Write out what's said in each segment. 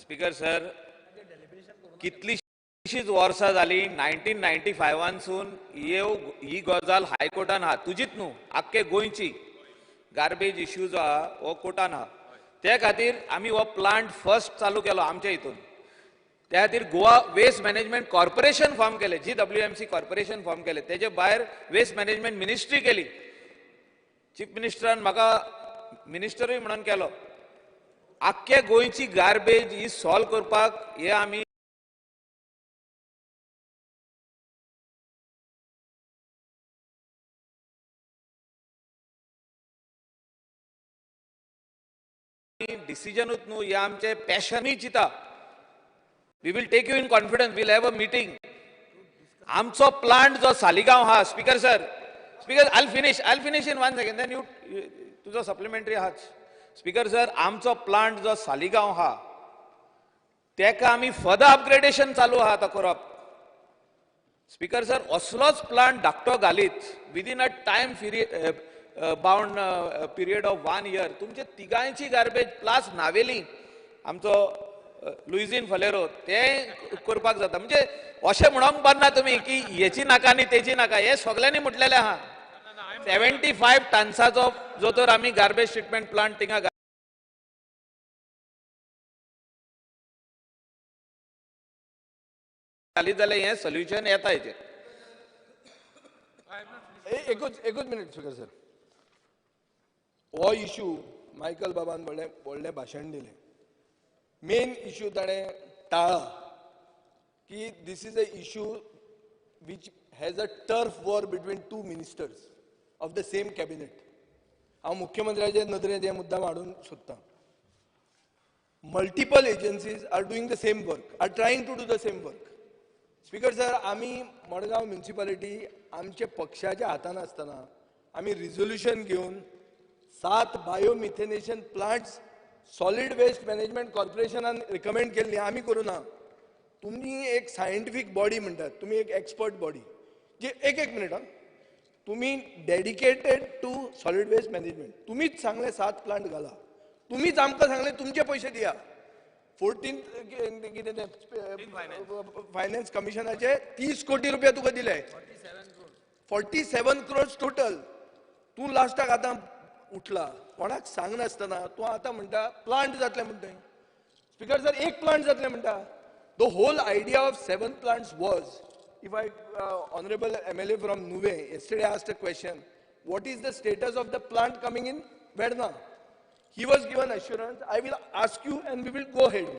Speaker sir, कितलीशीच वर्सां जाली 1995 सून ही गजाल हायकोर्टान आहा. तुजीच न्हू, आख्खे गोंयची गार्बेज इश्यू जो आहा हो कोर्टान आहा. ते खातीर आमी हो प्लांट फर्स्ट चालू केलो आमच्या हितून. त्या खातीर Goa waste management corporation form केलें, जीडब्ल्यूएमसी कॉर्पोरेशन फॉर्म केलें. तेजे भायर वेस्ट मॅनेजमेंट मिनिस्ट्री केली. चीफ मिनिस्टरान म्हाका मिनिस्टरूय म्हणून केलो. आख्खे गोंयची गार्बेज ही सॉल्व करपाक हे आमी डिसिजनूच न्हू, हे आमचे पॅशनूय चिंता. We will take you in confidence, we'll have a meeting. आमचो प्लांट जो सालिगांव हा, speaker sir, speaker, I finish in one second, then you तुजो सप्लिमेंटरी आहाच. स्पीकर सर, आमचो प्लांट जो सालिगांव हा तेका आमी फर्दर अपग्रेडेशन चालू आहा आतां करप. स्पीकर सर, असलोच प्लांट धाकटो घालीत within a time free bound period of one year तुमचे तिगांयची गार्बेज प्लस नावेली आमचो लुइझिन फलेरो ते करपाक जाता. म्हणजे अशें म्हणोंक ना तुमी की हेची नाका आनी तेची नाका. हे सगल्यांनी म्हटलेलें आहा. 75 टन्साचो जो तर आमी गार्बेज ट्रिटमेंट प्लांट थिंगा घालीत जाल्यार हें सोल्युशन येता हेचेर. एकूच एकूच मिनिट, स्पीकर सर. हो इशू मायकल बाबान व्हडलें व्हडलें भाशण दिलें. मेन इशू ताणें टाळ्ळा की this is a issue which has a turf war between two ministers of the same cabinet. हांव मुख्यमंत्र्याच्या नदरेंत हे मुद्दाम हाडूंक सोदतां. Multiple agencies are doing the same work, are trying to do the same work. Speaker sir, आमी Madgaon municipality आमच्या पक्षाच्या हातान आसतना आमी रिजोल्युशन घेवन सात biomethanation plants solid waste management कॉर्पोरेशनान recommend केल्ली. आमी करूं ना. तुमी एक सायंटिफीक बॉडी म्हणटात, तुमी एक एक्सपर्ट बॉडी जी, एक एक मिनिट हा, तुमी dedicated to solid waste management. तुमीच सांगले सात प्लांट घाला. तुमीच आमकां सांगले तुमचे पयशे दिया. 14 कितें तें फायनान्स कमिशनाचे 30 कोटी रुपया तुका दिले, 47 क्रोर्स टोटल. तूं लास्टाक आतां उठला, कोणाक सांगनासतना तूं आतां म्हणटा प्लांट जातले म्हणटा. स्पीकर सर, एक प्लांट जातले म्हणटा. The whole idea of seven plants was, if I honourable MLA from Nuvem yesterday asked a question, what is the status of the plant coming in Verna? He was given assurance, I will ask you and we will go ahead.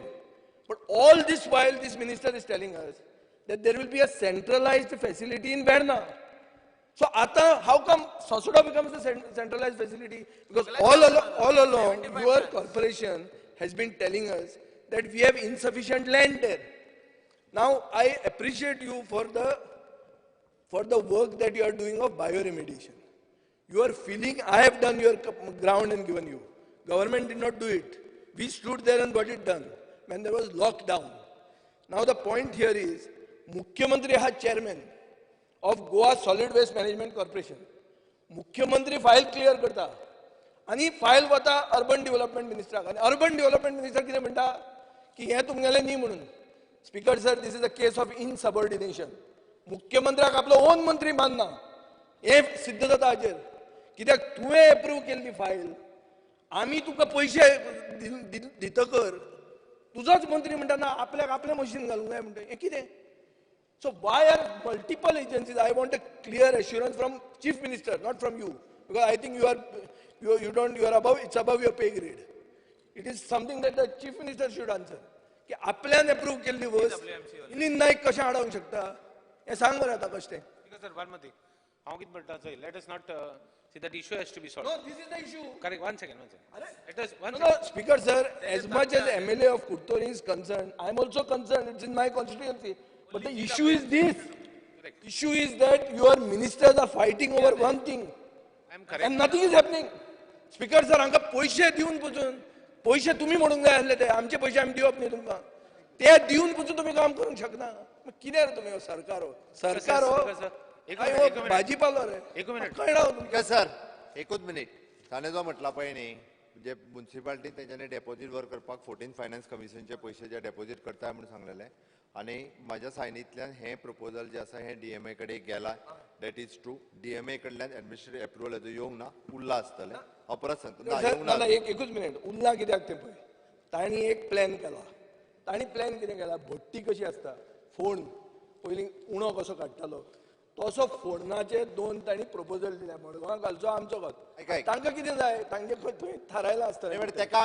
But all this while, this minister is telling us that there will be a centralized facility in Verna. So आता, how come Sosoda becomes the centralized facility? Because all along, your corporation has been telling us that we have insufficient land there. Now, I appreciate you for the work that you are doing of bioremediation. You are feeling, I have done your ground and given you. Government did not do it. We stood there and got it done when there was lockdown. Now the point here is, मुख्यमंत्री हा chairman of Goa Solid Waste Management Corporation. मुख्यमंत्री file clear करता आनी file वता urban development मिनिस्टराक आनी urban development minister कितें म्हणटा की हें तुमगेलें न्ही म्हणून. Speaker sir, this is a case of insubordination. मुख्यमंत्र्याक आपलो ओन मंत्री मानना हें सिद्ध जाता हाचेर. कित्याक तुवें एप्रूव केल्ली फायल, आमी तुका पयशे दितकर तुजोच मंत्री म्हणटा ना आपल्याक आपलें मशीन घालूंक जाय म्हणटा. हें कितें? So why are multiple agencies? I want a clear assurance from Chief Minister, not from you, because I think you are you, you don't you are above, it's above your pay grade. It is something that the Chief Minister should answer. की आपल्यान approve केल्ली वस्त मिलिंद नाईक कशें आडावंक शकता, हें सांग मरे आतां कशें तें. Because sir, one more thing. हांव कितें म्हणटा चोय, let us not see, that issue has to be solved. No, this is the issue. Correct, one second, one second. Let us, one No, second. no, Speaker sir, as much as MLA of Curtorim is concerned, I am also concerned, it's in my constituency. But the issue is this. Issue is that your ministers are fighting over one thing. I am correct. And nothing is happening. Speaker sir, हांकां पयशे दिवन पसून, पयशे तुमी म्हणूंक जाय आसले ते, आमचे पयशे आमी दिवप न्ही तुमकां. ते दिवन पसून तुमी काम करूंक शकना. मग कितें रे तुमी हो सरकार, हो सरकार हो? Speaker sir, एक काय minute, हो एक minute. भाजीपालो रे? एक minute. कळना हो तुमकां. स्पीकर सर, एकूच मिनिट. ताणें जो म्हटला पळय न्ही, जे मुन्सिपालिटी तेंच्यांनी डेपोजीट वर करपाक 14 फायनान्स कमिशनचे पयशे जे डेपोजीट करता म्हणून सांगलेले आनी म्हाज्या सायनींतल्यान हें प्रपोजल जें आसा हें डीएमए कडेन गेला. That is true. DMA कडल्यान एडमिनिस्ट्रेटिव्ह एप्रुवल अजून येवंक ना, उरला आसतलें. हांव परत सांगता, ना ना, एकूच मिनिट. उरला कित्याक तें पळय, तांणी एक प्लॅन केला. तांणी प्लॅन कितें केला, भट्टी कशी आसता, फोण पयलीं उणो कसो काडटालो तसो फोडणाचे 2 तांणी प्रपोजल दिले. मडगांव घालचो, आमचो घाल. तांकां कितें जाय, तांचे थंय थारायलां आसतलें. तेका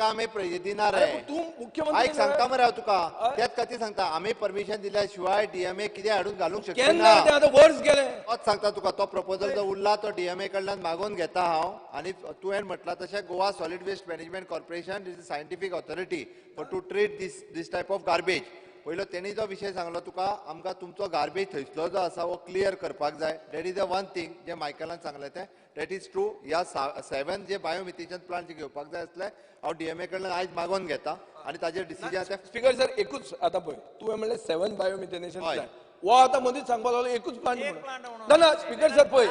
आमी दिना रे. तूं मुख्यमंत्री आयक, सांगता मरे हांव तुका, त्याच खातीर सांगता, आमी परमिशन दिल्या शिवाय डीएमए कितें हाडून घालूंक शकना. केन्ना तें आतां वर्स गेलें. तोच सांगता तुका, तो प्रपोजल जो उरला तो डीएमए कडल्यान मागोवन घेता हांव. आनी तुवें म्हटलां तशें Goa solid waste management corporation is scientific authority for to treat this type of garbage. पयलो तेणी जो विशय सांगलो तुका, आमकां तुमचो गार्बेज थंयसलो जो आसा हो क्लियर करपाक जाय. That is a one thing जे मायकलान सांगलें तें, that is true. ह्या 7 जे बायोमिथेशन प्लांट जे घेवपाक जाय आसले हांव डीएमए कडल्यान आयज मागोवन घेता आनी ताजेर डिसिजन. स्पीकर सर, एकूच आतां पळय, तुवें म्हणलें 7 बायोमिथेनेशन प्लांट, हो आतां मदींच सांगपाक लागलो एकूच प्लांट. ना ना स्पीकर सर पळय,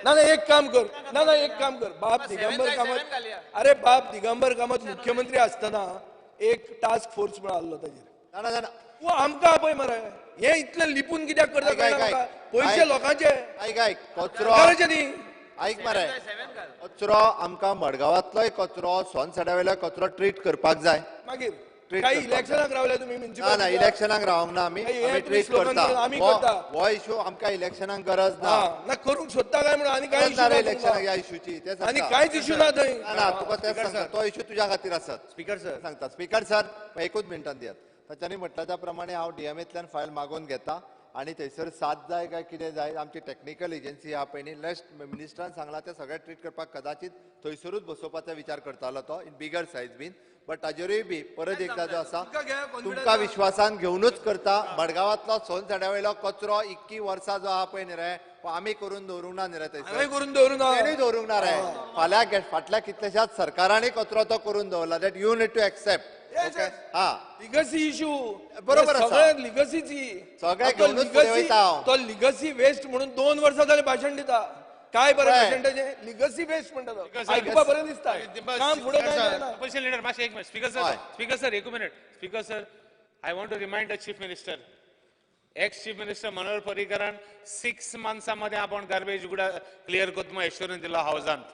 ना ना एक काम कर, ना ना एक काम कर. बाब दिगंबर कामत, अरे बाब दिगंबर कामत मुख्यमंत्री आसतना एक टास्क फोर्स म्हणून आसलो ताजेर. ना ना तूं आमकां आपय मरे, हें इतलें लिपून कित्याक करता? पयशे लोकांचे. आयक आयक, कचरो न्ही, आयक मरे, कचरो आमकां मडगांवांतलोय कचरो, सोनसड्या कचरो ट्रीट करपाक जाय. मागीर इलेक्शनाक रावले तुमी? ना ना, इलेक्शनाक रावंक ना आमी, आमी ट्रीट करता. हो इशू आमकां इलेक्शनाक गरज ना. ना करूंक सोदता काय म्हणून आनी काय ना रे इलेक्शनाक ह्या इशूची, आनी कांयच इशू ना थंय. ना, तुका तेच सांगता, तो इशू तुज्या खातीर आसत. स्पीकर सर सांगता, स्पीकर सर एकूच मिनटान दियात. तांच्यांनी म्हटलां त्या प्रमाणे हांव डीएमएंतल्यान फायल मागोवन घेता आनी थंयसर 7 जाय काय कितें जाय, आमची टॅक्निकल एजन्सी आहा पळय न्ही, लेस्ट मिनिस्टरान सांगलां तें सगळें ट्रीट करपाक कदाचित थंयसरूच बसोवपाचो विचार करतालो तो इन बिगर सायज बीन. बट ताजेरूय बी परत एकदां जो आसा तुमकां विश्वासान घेवनूच करता. मडगांवांतलो सोनसड्या वयलो कचरो 21 वर्सां जो आहा पळय न्ही रे, आमी करून दवरूंक ना न्ही रे, थंयसर करून दवरूंक ना, तेणी दवरूंक ना रे. फाल्यां फाटल्या कितल्याशाच सरकारांनी कचरो तो करून दवरला. That you need to accept. हा, लिगसी इशू बरोबर आसा, लिगसीची सगळें घेवनूच फुडें वयता हांव. तो लिगसी वेस्ट म्हणून 2 वर्सां जालीं भाशण दिता. काय बरें भाशण ताजें, लिगसी वेस्ट म्हणटा तो, आयकुपा बरें दिसता, काम फुडें काय जायना. ऑपोजिशन लिडर मातशें एक minute. Speaker sir, speaker sir एकू minute. Speaker sir, I want to remind the chief minister, ex chief minister Manohar पर्रीकरान 6 मंथ्सां मदें आपूण गार्बेज क्लियर करता म्हूण एश्योरन्स दिलो हावजांत.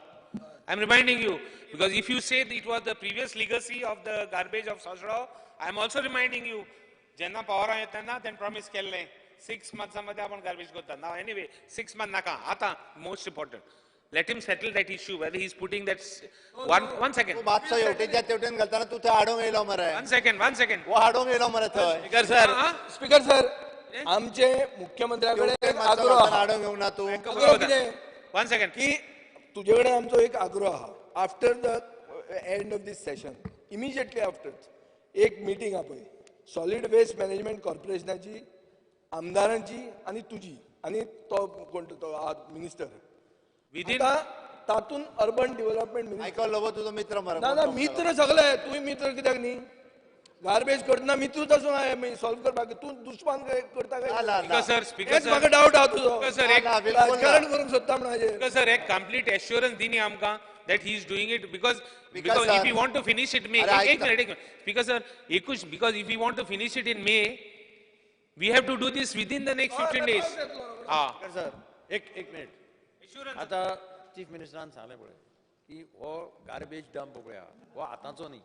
I am reminding you because if you say it was the previous legacy of the garbage of Sasrao, I am also reminding you, जेन्ना पावरां येता तेन्ना तेणें promise केल्लें 6 मंथ्सां मदें आपूण गार्बेज करता. नाव एनीवे 6 मंथ नाका. आतां most important, let him settle that issue whether he is putting that one second. मातसो हेवटेनच्या तेवटेन घालतना तूं थंय हाडूंक येयलो मरे. वन सेकंड, वन सेकंड, हो हाडूंक येयलो मरे थंय. स्पीकर सर, स्पीकर सर, आमचे मुख्यमंत्र्या कडेन आग्रो हाडूंक येवंक ना तूं. आग्रो कितें? वन सेकंड, की तुजे कडेन आमचो एक आग्रो आहा, after the end of this session, immediately after एक मिटींग आपय, सॉलीड वेस्ट मॅनेजमेंट कॉर्पोरेशनाची, आमदारांची आनी तुजी आनी तो कोण तो मिनिस्टर, आतां तातूंत अर्बन डेव्हलपमेंट मिनिस्टर. आयकलो लोबो तुजो मित्र मरे. ना ना, मित्र सगळे, तूं मित्र कित्याक न्ही? गार्बेज करतना मित्रूच आसूं जाय सॉल्व करपाक, तूं दुस्मान करता काय? स्पीकर सर, म्हाका डावट आहा तुजो, राजकारण करूंक सोदता म्हणून. स्पीकर सर, एक कंप्लीट एश्योरन्स दिनी आमकां that he is doing it, because if you want to finish it May. एक मिनिट, एक minute speaker sir, एकूच, because if you want to finish it in May, we have to do this within the next 15 days. Speaker sir, एक minute. आतां chief मिनिस्टरान सांगलें पळय की हो garbage dump पळय आहा हो आतांचो न्ही,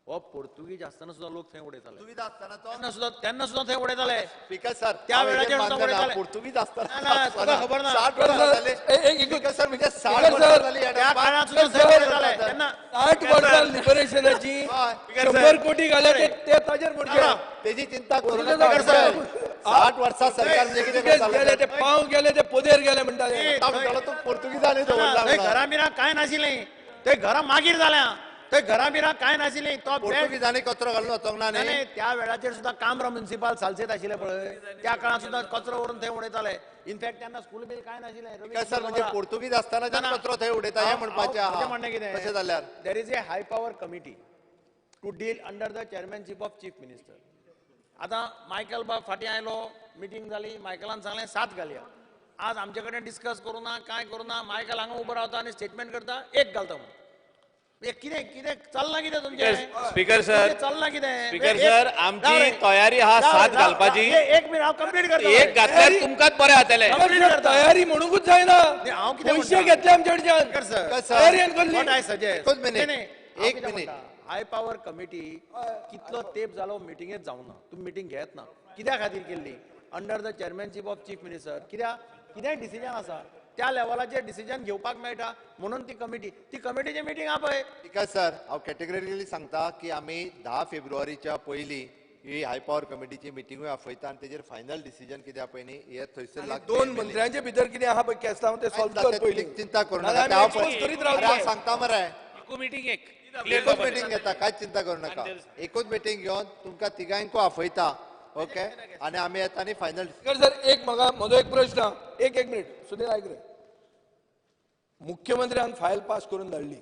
हो पोर्तुगीज आसतना सुद्दां लोक थंय उडयताले. तेन्ना सुद्दां, तेन्ना सुद्दां थंय उडयताले. स्पीकर सर, त्या वेळाचेर सुद्दां उडयताले. पोर्तुगीज आसतना तुका खबर ना. 60 वर्सां जाली. स्पीकर सर, म्हणजे 60 वर्सां जाली. त्या काळांत सुद्दां थंय उडयताले. तेन्ना 60 वर्सां लिबरेशनाची 100 कोटी घाले ते ताजेर पडचे, तेजी चिंता करू नाका. 60 वर्सां सरकार म्हणजे कितें गेले ते पांव गेले ते पोदेर गेले म्हणटाले. तूं पोर्तुगीजांनी दवरला. घरां बिरां कांय नाशिल्लीं, ते घरां मागीर जाल्या. ते घरां बिरां कांय नाशिल्लीं, तो पोर्तुगीजांनी कचरो घालून वचोंक ना न्ही. त्या वेळाचेर सुद्दां कामरा म्युनिसिपाल सालसेत आशिल्लें पळय, त्या काळांत सुद्दां कचरो व्हरून थंय उडयताले. इनफॅक्ट तेन्ना स्कूल बील कांय नाशिल्लें. सर, म्हणजे पोर्तुगीज आसतना कचरो थंय उडयता हें म्हणपाचें आहा. म्हणणें कितें तशें जाल्यार there is a high power committee to deal under the chairmanship of chief minister. आतां मायकल बाब फाटीं आयलो, मिटींग जाली, मायकलान सांगलें 7 घालया. आज आमचे कडेन डिस्कस करूं ना, कांय करूं ना, मायकल हांगा उबो रावता आनी स्टेटमेंट करता 1 घालता म्हणून. कितें कितें चल्लां कितें तुमचें? स्पीकर सर, चल्लां कितें? स्पीकर सर, आमची तयारी हा 7 घालपाची. एक मिनिट हांव कंप्लीट करता. एक घातल्यार तुमकांच बरें जातलें. तयारी म्हणूंकच जायना, पयशे घेतले आमचे कडच्यान. एक मिनिट, हाय पावर कमिटी कितलो तेप जालो मिटिंगेच जावना, तुमी मिटींग घेत ना. कित्या खातीर केल्ली? Under the chairmanship of chief minister. कित्याक कितेंय डिसिजन आसा त्या लेवलाचेर डिसिजन घेवपाक मेळटा म्हणून ती कमिटी, ती कमिटीची मिटींग आपय. स्पीकर सर, हांव कॅटेगरिकली सांगता की आमी 10 फेब्रुवारीच्या पयलीं ही हाय पावर कमिटीची मिटिंगूय आपयता आनी तेजेर फायनल डिसिजन कितें पळय न्ही हे थंयसर लागता. 2 मंत्र्यांचे भितर कितें आहा पळय केस ते सॉल्व कर पयलीं, चिंता करू नाका. हांव सांगता मरे, मिटींग एक एकूच मिटींग घेता, कांयच चिंता करू नाका. एकूच मिटींग घेवन तुमकां तिगांकूय आपयता. ओके, आनी आमी येता आनी फायनल. सर, एक म्हाका म्हजो एक प्रश्न, एक एक मिनिट सुनील आयक रे. मुख्यमंत्र्यान फायल पास करून धाडली,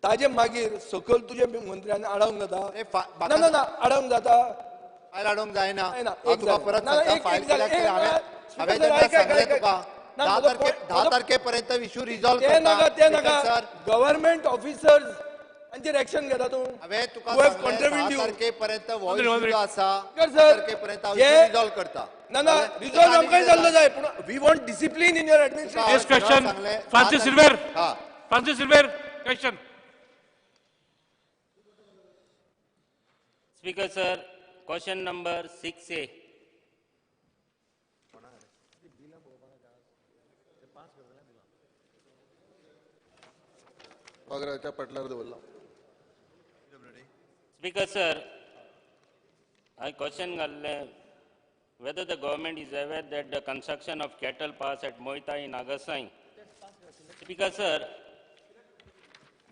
ताजे मागीर सकयल तुजे मंत्र्यान आडावंक जाता? ना ना ना, आडावंक जाता, फायल आडोवंक जायना. धा तारखे पर्यंत इशू रिजॉल्व ते नाका, ते नाका. गव्हर्नमेंट ऑफिसर्स हांचेर एक्शन घेता तूं. हांवें तुका 10 तारखे पर्यंत हो इशू आसा, तारखे पर्यंत हांव रिजॉल्व करता. ना ना, रिजॉल्व आमकांय जाल्लो जाय, पूण we want discipline in your administration. Next question, Francis Silveira. Francis Silveira, question. Speaker sir, question number 6A. पगराच्या पटलार दवरला. स्पीकर सर, हांवें क्वेश्चन घाल्लें whether the government is aware that the construction of cattle pass at Moita in Agassaim. Speaker sir,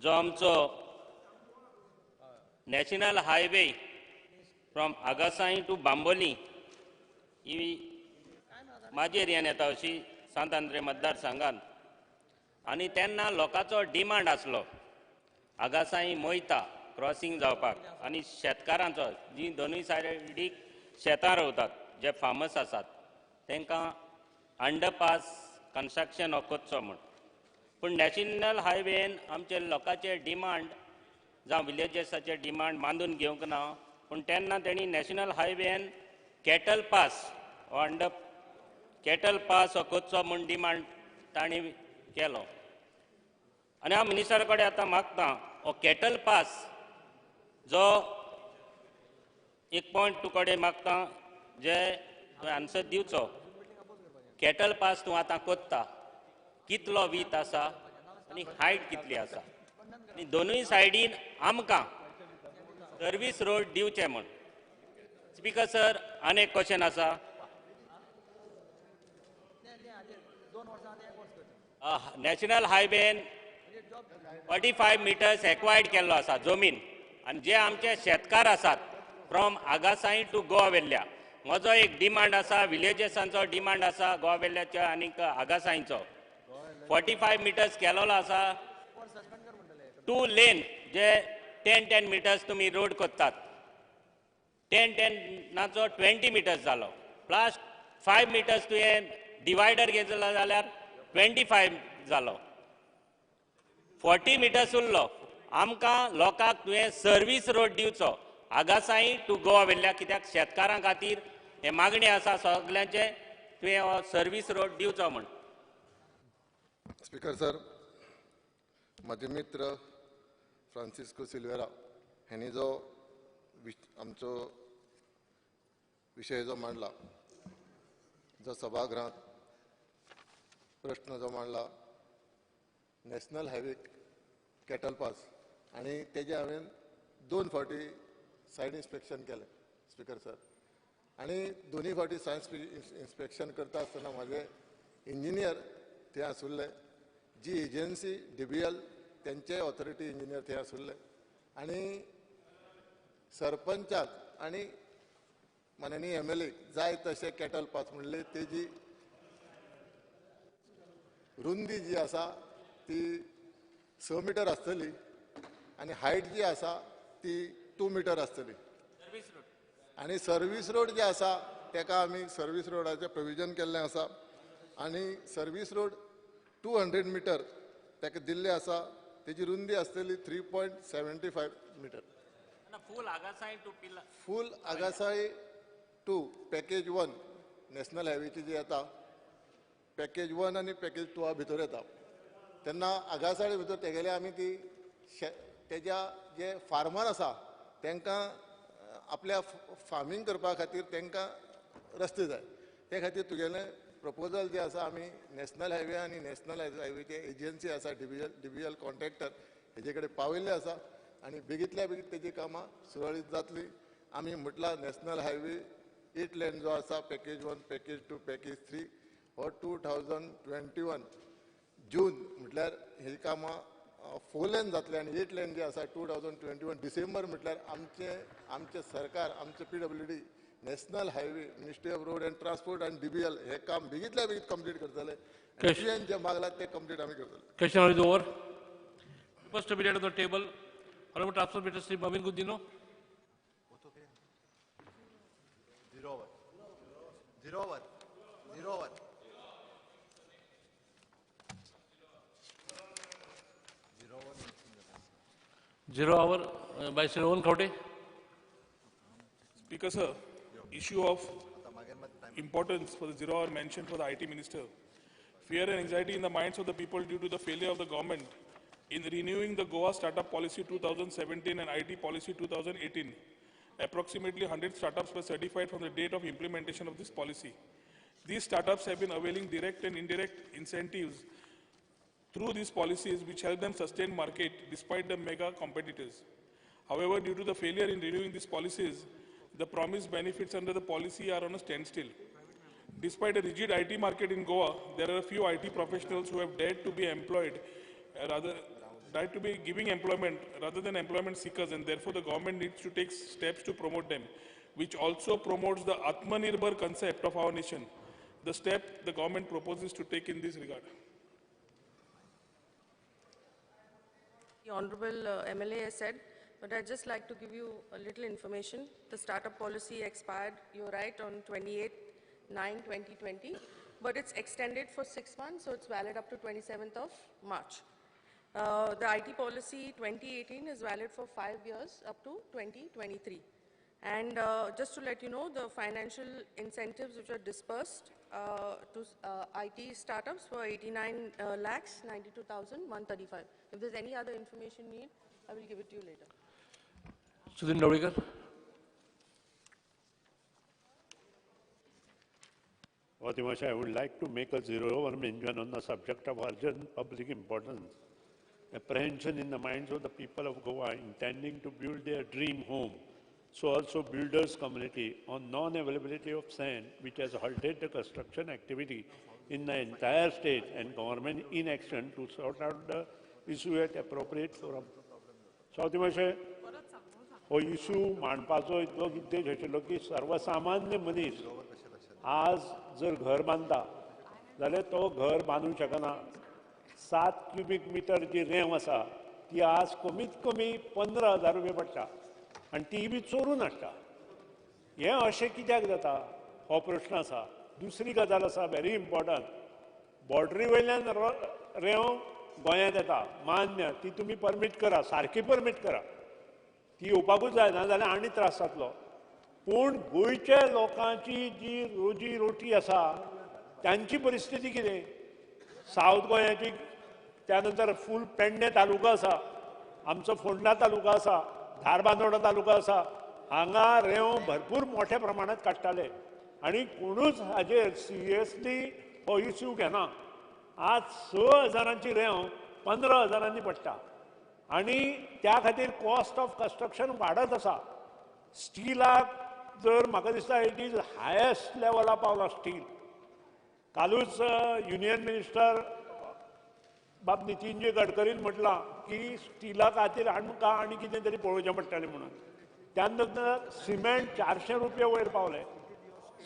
जो आमचो national highway from Agassaim to Bambolim ही म्हाजे एरियान येता अशी सांत आंद्रे मतदारसंघात, आनी तेन्ना लोकांचो डिमांड आसलो आगासाई मोयता क्रॉसिंग जावपाक, आनी शेतकारांचो जी दोनूय सायडीक शेतां रोवतात जे फार्मर्स आसात तांकां अंडरपास कन्स्ट्रक्शन हो करचो म्हूण. पूण नॅशनल हायवेन आमचे लोकांचे डिमांड जावं विलेजर्साचे डिमांड मानून घेवंक ना, पूण तेन्ना तेणी नॅशनल हायवेन कॅटल पास हो अंडर कॅटल पास हो करचो म्हूण डिमांड तांणी केलो. आनी हांव मिनिस्टरा कडेन आतां मागता हो कॅटल पास जो एक पॉयंट तूं कडेन मागता जे तुवें आन्सर दिवचो, कॅटल पास तूं आतां कोत्ता कितलो वीत आसा आनी हायट कितली आसा, आनी दोनूय सायडीन आमकां सर्वीस रोड दिवचे म्हूण. स्पीकर सर, आनी एक क्वेश्चन आसा. नॅशनल हायवेन 45 मिटर्स एक्वायर्ड केल्लो आसा जमीन, आनी जे आमचे शेतकार आसात फ्रॉम आगासाई टू गोवा वेल्ल्या, म्हजो एक डिमांड आसा, विलेजर्सांचो डिमांड आसा गोवा वेल्ल्याचो आनी आगासाईचो, 45 मिटर्स केलेलो आसा, 2 लेन जे 10-10 मिटर्स तुमी रोड करतात, 10-10नाचो 20 मिटर्स जालो, प्लस 5 मिटर्स तुवें डिवायडर घेतलो जाल्यार 25 जालो, 40 मिटर्स उरलो. आमकां लोकांक तुवें सर्वीस रोड दिवचो आगासाई टू गोवा वेल्ल्या, कित्याक शेतकारां खातीर हे मागणी आसा सगल्यांचे, तुवें हो सर्वीस रोड दिवचो म्हूण. स्पीकर सर, म्हजे मित्र फ्रांसिस्को सिल्वेरा हांणी जो आमचो विशय जो मांडला, जो सभागृहांत प्रश्न जो मांडला नॅशनल हायवे कॅटल पास, आनी तेजें हांवें 2 फावटी सायड इन्स्पेक्शन केलें स्पीकर सर, आनी दोनूय फावटी सायड इन्स्पेक्शन करता आसतना म्हाजे इंजिनियर थंय आसुल्ले, जी एजन्सी DBL तेंचे ऑथॉरिटी इंजिनियर थंय आसुल्ले, आनी सरपंचाक आनी माननीय MLA जाय तशें कॅटल पास म्हणले तेजी रुंदी जी आसा ती 6 मिटर आसतली आनी हायट जी आसा ती 2 मिटर आसतली, आनी सर्वीस रोड जे आसा तेका आमी सर्वीस रोडाचें प्रोविजन केल्लें आसा, आनी सर्वीस रोड 200 मिटर ताका दिल्लें आसा. तेजी रुंदी आसतली 3.75 meter. Full Agassaim to Pila. Full Agassaim to package 1 national हायवेची जी येता पॅकेज 1 आनी पॅकेज 2 भितर येता तेन्ना आगासाळे भितर तेगेले आमी ती तेज्या जे फार्मर आसा तांकां आपल्या फार्मींग करपा खातीर तांकां रस्ते जाय ते खातीर तुगेलें प्रपोजल जे आसा आमी नॅशनल हायवे आनी नॅशनल हायवेचे एजन्सी आसा डीबीएल कॉन्ट्रॅक्टर हेजे कडेन पावयल्ले आसा आनी बेगीतल्या बेगीत तेजी कामां सुरळीत जातली. आमी म्हटलां नॅशनल हायवे 8 लेन जो आसा पॅकेज 1 पॅकेज 2 पॅकेज 3 हो 2021 जून म्हटल्यार ही कामां 4 लेन जातले आनी 8 लेन जे आसा 2021 डिसेंबर म्हटल्यार आमचें सरकार आमचें PWD national highway ministry of road and transport आनी डीबीएल हे काम बेगीतल्या बेगीत कंप्लीट करतले. तुवें जें मागलां तें कंप्लीट आमी करतले. Question is over. First to be laid on the table, Honorable Transport Minister Shri Mauvin Godinho. Zero over. Zero over. Zero over. 0 hour by Shri Rohan Khaunte. Speaker sir, issue of importance for the 0 hour mentioned for the IT minister. Fear and anxiety in the minds of the people due to the failure of the government in renewing the Goa Startup Policy 2017 and IT Policy 2018. Approximately 100 startups were certified from the date of implementation of this policy. These startups have been availing direct and indirect incentives through these policies which help them sustain market despite the mega competitors. However, due to the failure in renewing these policies, the promised benefits under the policy are on a standstill. Despite a rigid IT market in Goa, there are a few IT professionals who have dared to be employed, dared to be giving employment rather than employment seekers, and therefore the government needs to take steps to promote them, which also promotes the Atmanirbhar concept of our nation. The step the government proposes to take in this regard. The Honorable MLA has said, but I'd just like to give you a little information. The startup policy expired, you're right, on 28/9/2020, but it's extended for 6 months, so it's valid up to 27th of March. The IT policy 2018 is valid for 5 years up to 2023. And just to let you know, the financial incentives which are dispersed to IT startups were 89,92,135. If there's any other information you need, I will give it to you later. Sudin Dhavalikar. I would like to make a 0 hour mention on the subject of urgent public importance. Apprehension in the minds of the people of Goa intending to build their dream home, so also builders community on non-availability of sand, which has halted the construction activity in the entire state, and government inaction to sort out the issue at appropriate forum. Sautimashe, हो issue मांडपाचो इतलो उद्देश आशिल्लो की सर्वसामान्य मनीस आज जर घर बांदता जाल्यार तो घर बांदूंक शकना. 7 क्युबीक मिटर जी रेंव आसा ती आज कमीत कमी 15,000 रुपये पडटा आनी ती बी चोरून हाडटा. हें अशें कित्याक जाता हो प्रश्न आसा. दुसरी गजाल आसा व्हेरी इम्पॉर्टंट, बॉर्डरी वयल्यान रेंव गोंयांत येता, मान्य, ती तुमी परमीट करा, सारकी परमीट करा, ती येवपाकूच जाय, ना जाल्यार आनी त्रास जातलो. पूण गोंयच्या लोकांची जी रोजी रोटी आसा तांची परिस्थिती कितें? सावथ गोंयाची, त्यानंतर फूल पेडणे तालुका आसा, आमचो फोंडा तालुका आसा, धारबांदोडा तालुका आसा, हांगा रेंव भरपूर मोठ्या प्रमाणात काडटाले आनी कोणूच हाजेर सिरियसली हो इश्यू घेना. आज 6,000 रेंव 15,000 पडटा आनी त्या खातीर कॉस्ट ऑफ कन्स्ट्रक्शन वाडत आसा. स्टिलाक जर म्हाका दिसता it is highest लेवला पावला स्टील. कालूच युनियन मिनिस्टर बाब नितीनजी गडकरीन म्हटलां की स्टिला खातीर आमकां आनी कितें तरी पळोवचें पडटलें म्हणून. त्या नंतर सिमेंट 400 रुपये वयर पावले.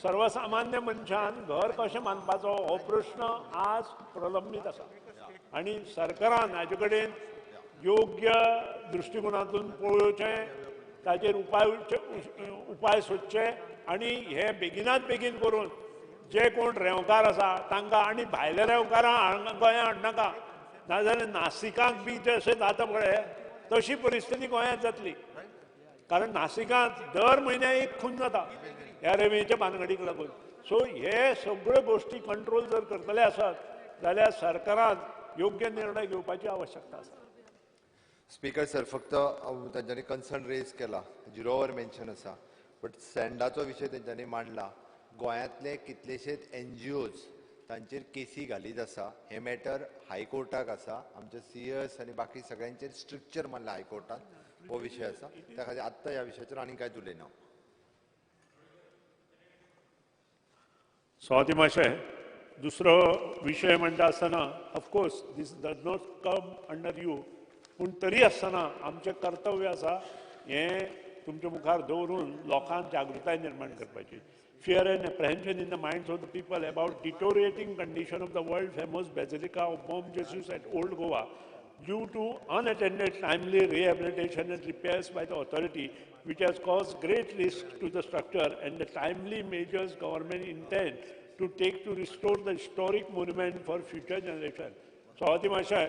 सर्वसामान्य मनशान घर कशें बांदपाचो हो प्रश्न आज प्रलंबीत आसा आनी सरकारान हाजे कडेन योग्य दृश्टिकोनातून पळोवचें, ताचेर उपाय सोदचे आनी हे बेगिनात बेगीन करून जे कोण रेंवकार आसा तांकां आनी भायले रेंवकारां गोंयांत हाडनाका. नाजाल्यार नासिकाक बी जशें जाता पळय तशी परिस्थिती गोंयांत जातली. कारण नासिकांत दर म्हयन्याक एक खून जाता ह्या रेंवेच्या भानगडीक लागून. सो हे सगळ्यो गोश्टी कंट्रोल जर करतले आसत जाल्यार सरकारान योग्य निर्णय घेवपाची आवश्यकता आसा. स्पीकर सर, फक्त तांच्यांनी कन्सर्न रेज केला, झिरो our mention आसा, बट सँडाचो विशय तेंच्यांनी मांडला. गोंयांतले कितलेशेच एनजीओज तांचेर केसी घालीत आसा. हें मॅटर हायकोर्टाक आसा. आमचे सीएस आनी बाकी सगळ्यांचेर स्ट्रिक्चर मारला हायकोर्टान, हो विशय आसा. त्या खातीर आत्तां ह्या विशयाचेर आनी कांयच उलयना. स्वाती माशे, दुसरो विशय म्हणटा आसतना of course this does not come under you, पूण तरी आसतना आमचें कर्तव्य आसा हें तुमच्या मुखार दवरून लोकांक जागृताय निर्माण करपाची. Fear and apprehension in the minds of the people about deteriorating condition of the world famous Basilica of Bom Jesus at Old Goa due to unattended timely rehabilitation and repairs by the authority, which has caused great risk to the structure, and the timely measures government intend to take to restore the historic monument for future generation. Swati माशे,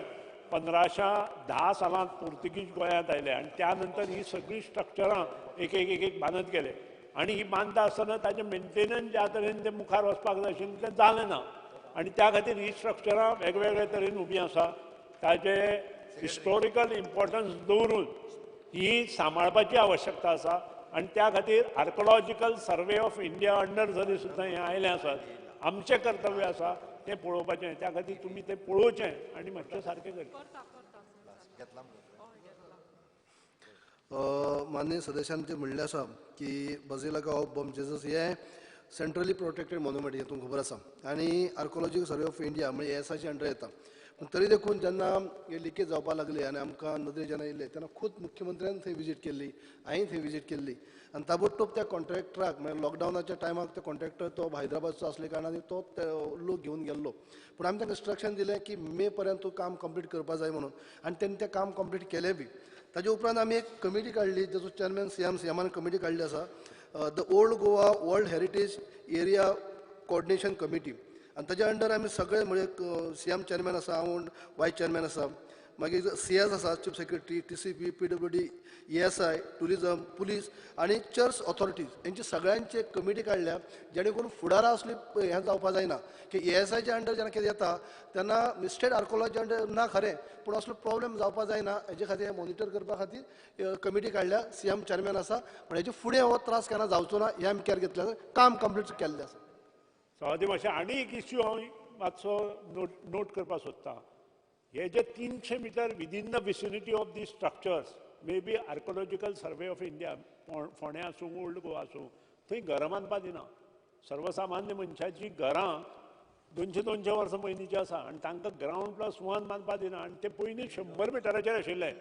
1510 सालांत पोर्तुगीज गोंयांत आयले आनी त्या नंतर ही सगळीं स्ट्रक्चरां एक एक एक एक बांदत गेले आनी ही बांदता आसतना ताचें मेंटेनन्स ज्या तरेन तें मुखार वचपाक जाय आशिल्लें तें जालें ना आनी त्या खातीर ही स्ट्रक्चरां वेगवेगळे तरेन उबीं आसा. ताचे हिस्टोरिकल इम्पॉर्टन्स दवरून ही सांबाळपाची आवश्यकता आसा आनी त्या खातीर archaeological survey of India under जरी सुद्दां हें आयलें आसत, आमचें कर्तव्य आसा तें पळोवपाचें. त्या खातीर तुमी तें पळोवचें आनी मातशें सारकें करचें. माननीय सदस्यान जें म्हणलें आसा की बझिलिका ऑफ बॉम जेजस हें सेंट्रली प्रोटेक्टेड मोन्युमेंट हें तुमकां खबर आसा आनी आर्कोलॉजिकल सर्वे ऑफ इंडिया म्हणजे एएसआयच्या अंडर येता. पूण तरी देखून जेन्ना हे लिकेज जावपाक लागली आनी आमकां नदरेक जेन्ना येयलें तेन्ना खूद मुख्यमंत्र्यान थंय विजीट केल्ली, हांवें थंय विजीट केल्ली आनी ताबडतोब त्या कॉन्ट्रॅक्टराक म्हळ्यार लॉकडावनाच्या टायमाक त्या कॉन्ट्रॅक्टर तो हैदराबादचो आसले कारणान तो लोक घेवन गेल्लो. पूण आमी तांकां इन्स्ट्रक्शन दिलें की मे पर्यंत तूं काम कंप्लीट करपा जाय म्हणून आनी तेणी तें काम कंप्लीट केलें बी. ताजे उपरांत आमी एक कमिटी काडली जाचो चेअरमॅन सीएम सीएमान कमिटी काडली आसा, the old Goa world heritage area coordination committee. आनी ताज्या अंडर आमी सगळे म्हणजे सीएम चेअरमॅन आसा, हांव वायस चेअरमॅन आसा, मागीर सीएस आसा, chief secretary, TCP, PWD, ASI, tourism, police आनी चर्च ऑथॉरिटीज हेंची सगळ्यांची एक कमिटी काडल्या जेणे करून फुडारा असली हें जावपा जायना की एएसआयच्या अंडर जेन्ना कितें येता तेन्ना स्टेट आर्कोलॉजी अंडर ना खरें, पूण असलो प्रॉब्लेम जावपा जायना हेजे खातीर मॉनिटर करपा खातीर कमिटी काडल्या. सीएम चेअरमॅन आसा, पण हेजे फुडें हो त्रास केन्ना जावचो ना हें आमी केअर घेतलें, काम कंप्लीट केल्लें आसा. सवादी मातशें आनी एक इश्यू हांव मातसो नोट करपाक सोदतां. हे जे 300 metre within the vicinity of the structures may be archaeological survey of India, फोंड्या आसूं ओल्ड गोवा आसूं, थंय घरां बांदपा दिना. सर्वसामान्य मनशाचीं घरां 200-200 वर्सां पयलींचीं आसा आनी तांकां ग्रावंड +1 बांदपा दिना आनी ते पयलीं 100 मिटराचेर आशिल्ले,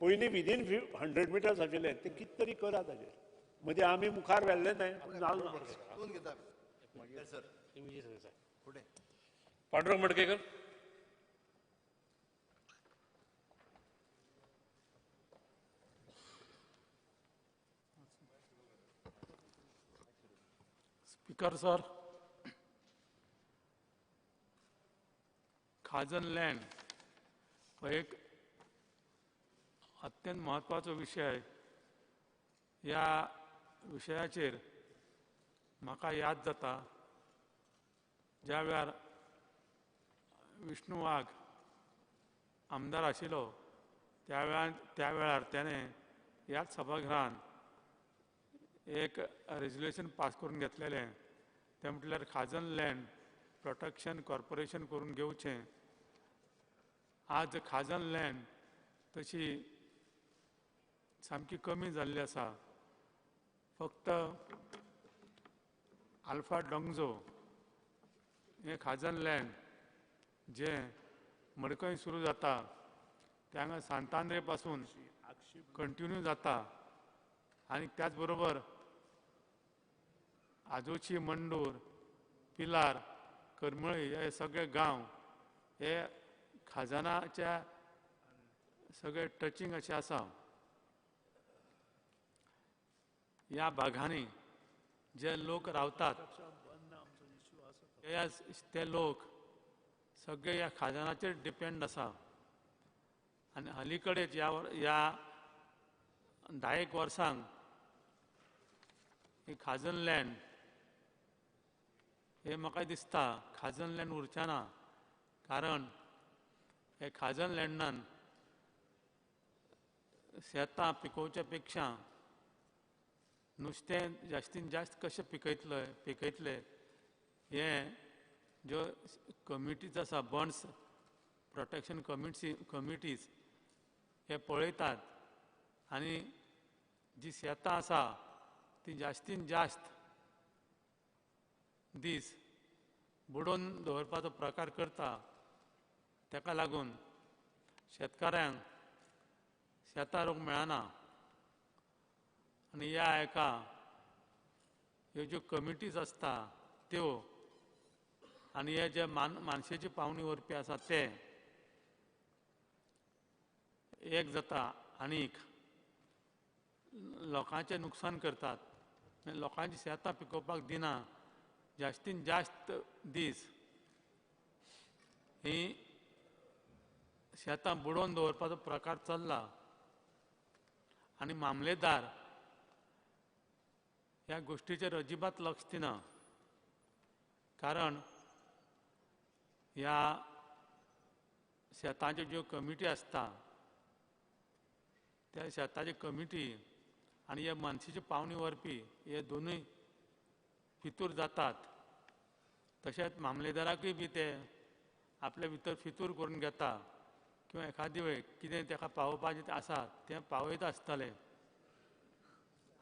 पयलीं विदीन 100 मिटर्स आशिल्ले. ते कितें तरी करा ताजेर. मदीं आमी मुखार व्हेल्लें न्हय, जालें ना. पांडुरंग मडकेकर. स्पीकर सर, खाजन लँड हो एक अत्यंत म्हत्वाचो विशय. ह्या विशयाचेर म्हाका याद जाता ज्या वेळार विष्णू वाघ आमदार आशिल्लो त्या वेळार तेणें ह्याच सभाघरान एक रेजोल्युशन पास करून घेतलेलें, तें म्हटल्यार खाजन लँड प्रोटेक्शन कॉर्पोरेशन करून घेवचें. आज खाजन लँड तशी सामकी कमी जाल्ली आसा. फक्त आल्फा डोंगजो हें खाजन लँड जें मडकय सुरू जाता ते हांगा सांतांद्रे पासून कंटिन्यू जाता आनी त्याच बरोबर आजोची, मंडूर, पिलार, करमळी हे सगळे गांव हे खाजनाच्या सगळे टचिंग अशें आसा. ह्या भागांनी जे लोक रावतात ते लोक सगळे ह्या खाजनाचेर डिपेंड आसा आनी अलीकडेच ह्या 10 वर्सांक ही खाजन लँड हे म्हाका दिसता खाजन लँड उरचें ना, कारण हे खाजन लँडान शेतां पिकोवच्या पेक्षा नुस्तें जास्तीन जास्त कशें पिकयतले हें ज्यो कमिटीज आसा, बंड्स प्रोटेक्शन कमिटीज हे पळयतात आनी जी शेतां आसा ती जास्तीन जास्त दीस बुडोवन दवरपाचो प्रकार करता. ताका लागून शेतकाऱ्यांक शेतां रोवंक मेळना आनी ह्या एका ह्यो ज्यो कमिटीज आसता त्यो आनी हे जे मानशेची पावणी व्हरपी आसा ते एक जाता आनीक लोकांचें नुकसान करतात, लोकांची शेतां पिकोवपाक दिना. जास्तीन जास्त दीस ही शेतां बुडोवन दवरपाचो प्रकार चल्ला आनी मामलेदार ह्या गोश्टीचेर अजिबात लक्ष दिना, कारण ह्या शेतांच्यो ज्यो कमिटी आसता त्या शेताची कमिटी आनी ह्या मानशेची पावणी व्हरपी हे दोनूय फितूर जातात. तशेंच मामलेदाराकूय बी ते आपले भितर फितूर करून घेता किंवा एखादी वेळ कितें ताका पावोवपाचें आसा तें पावयता आसतलें.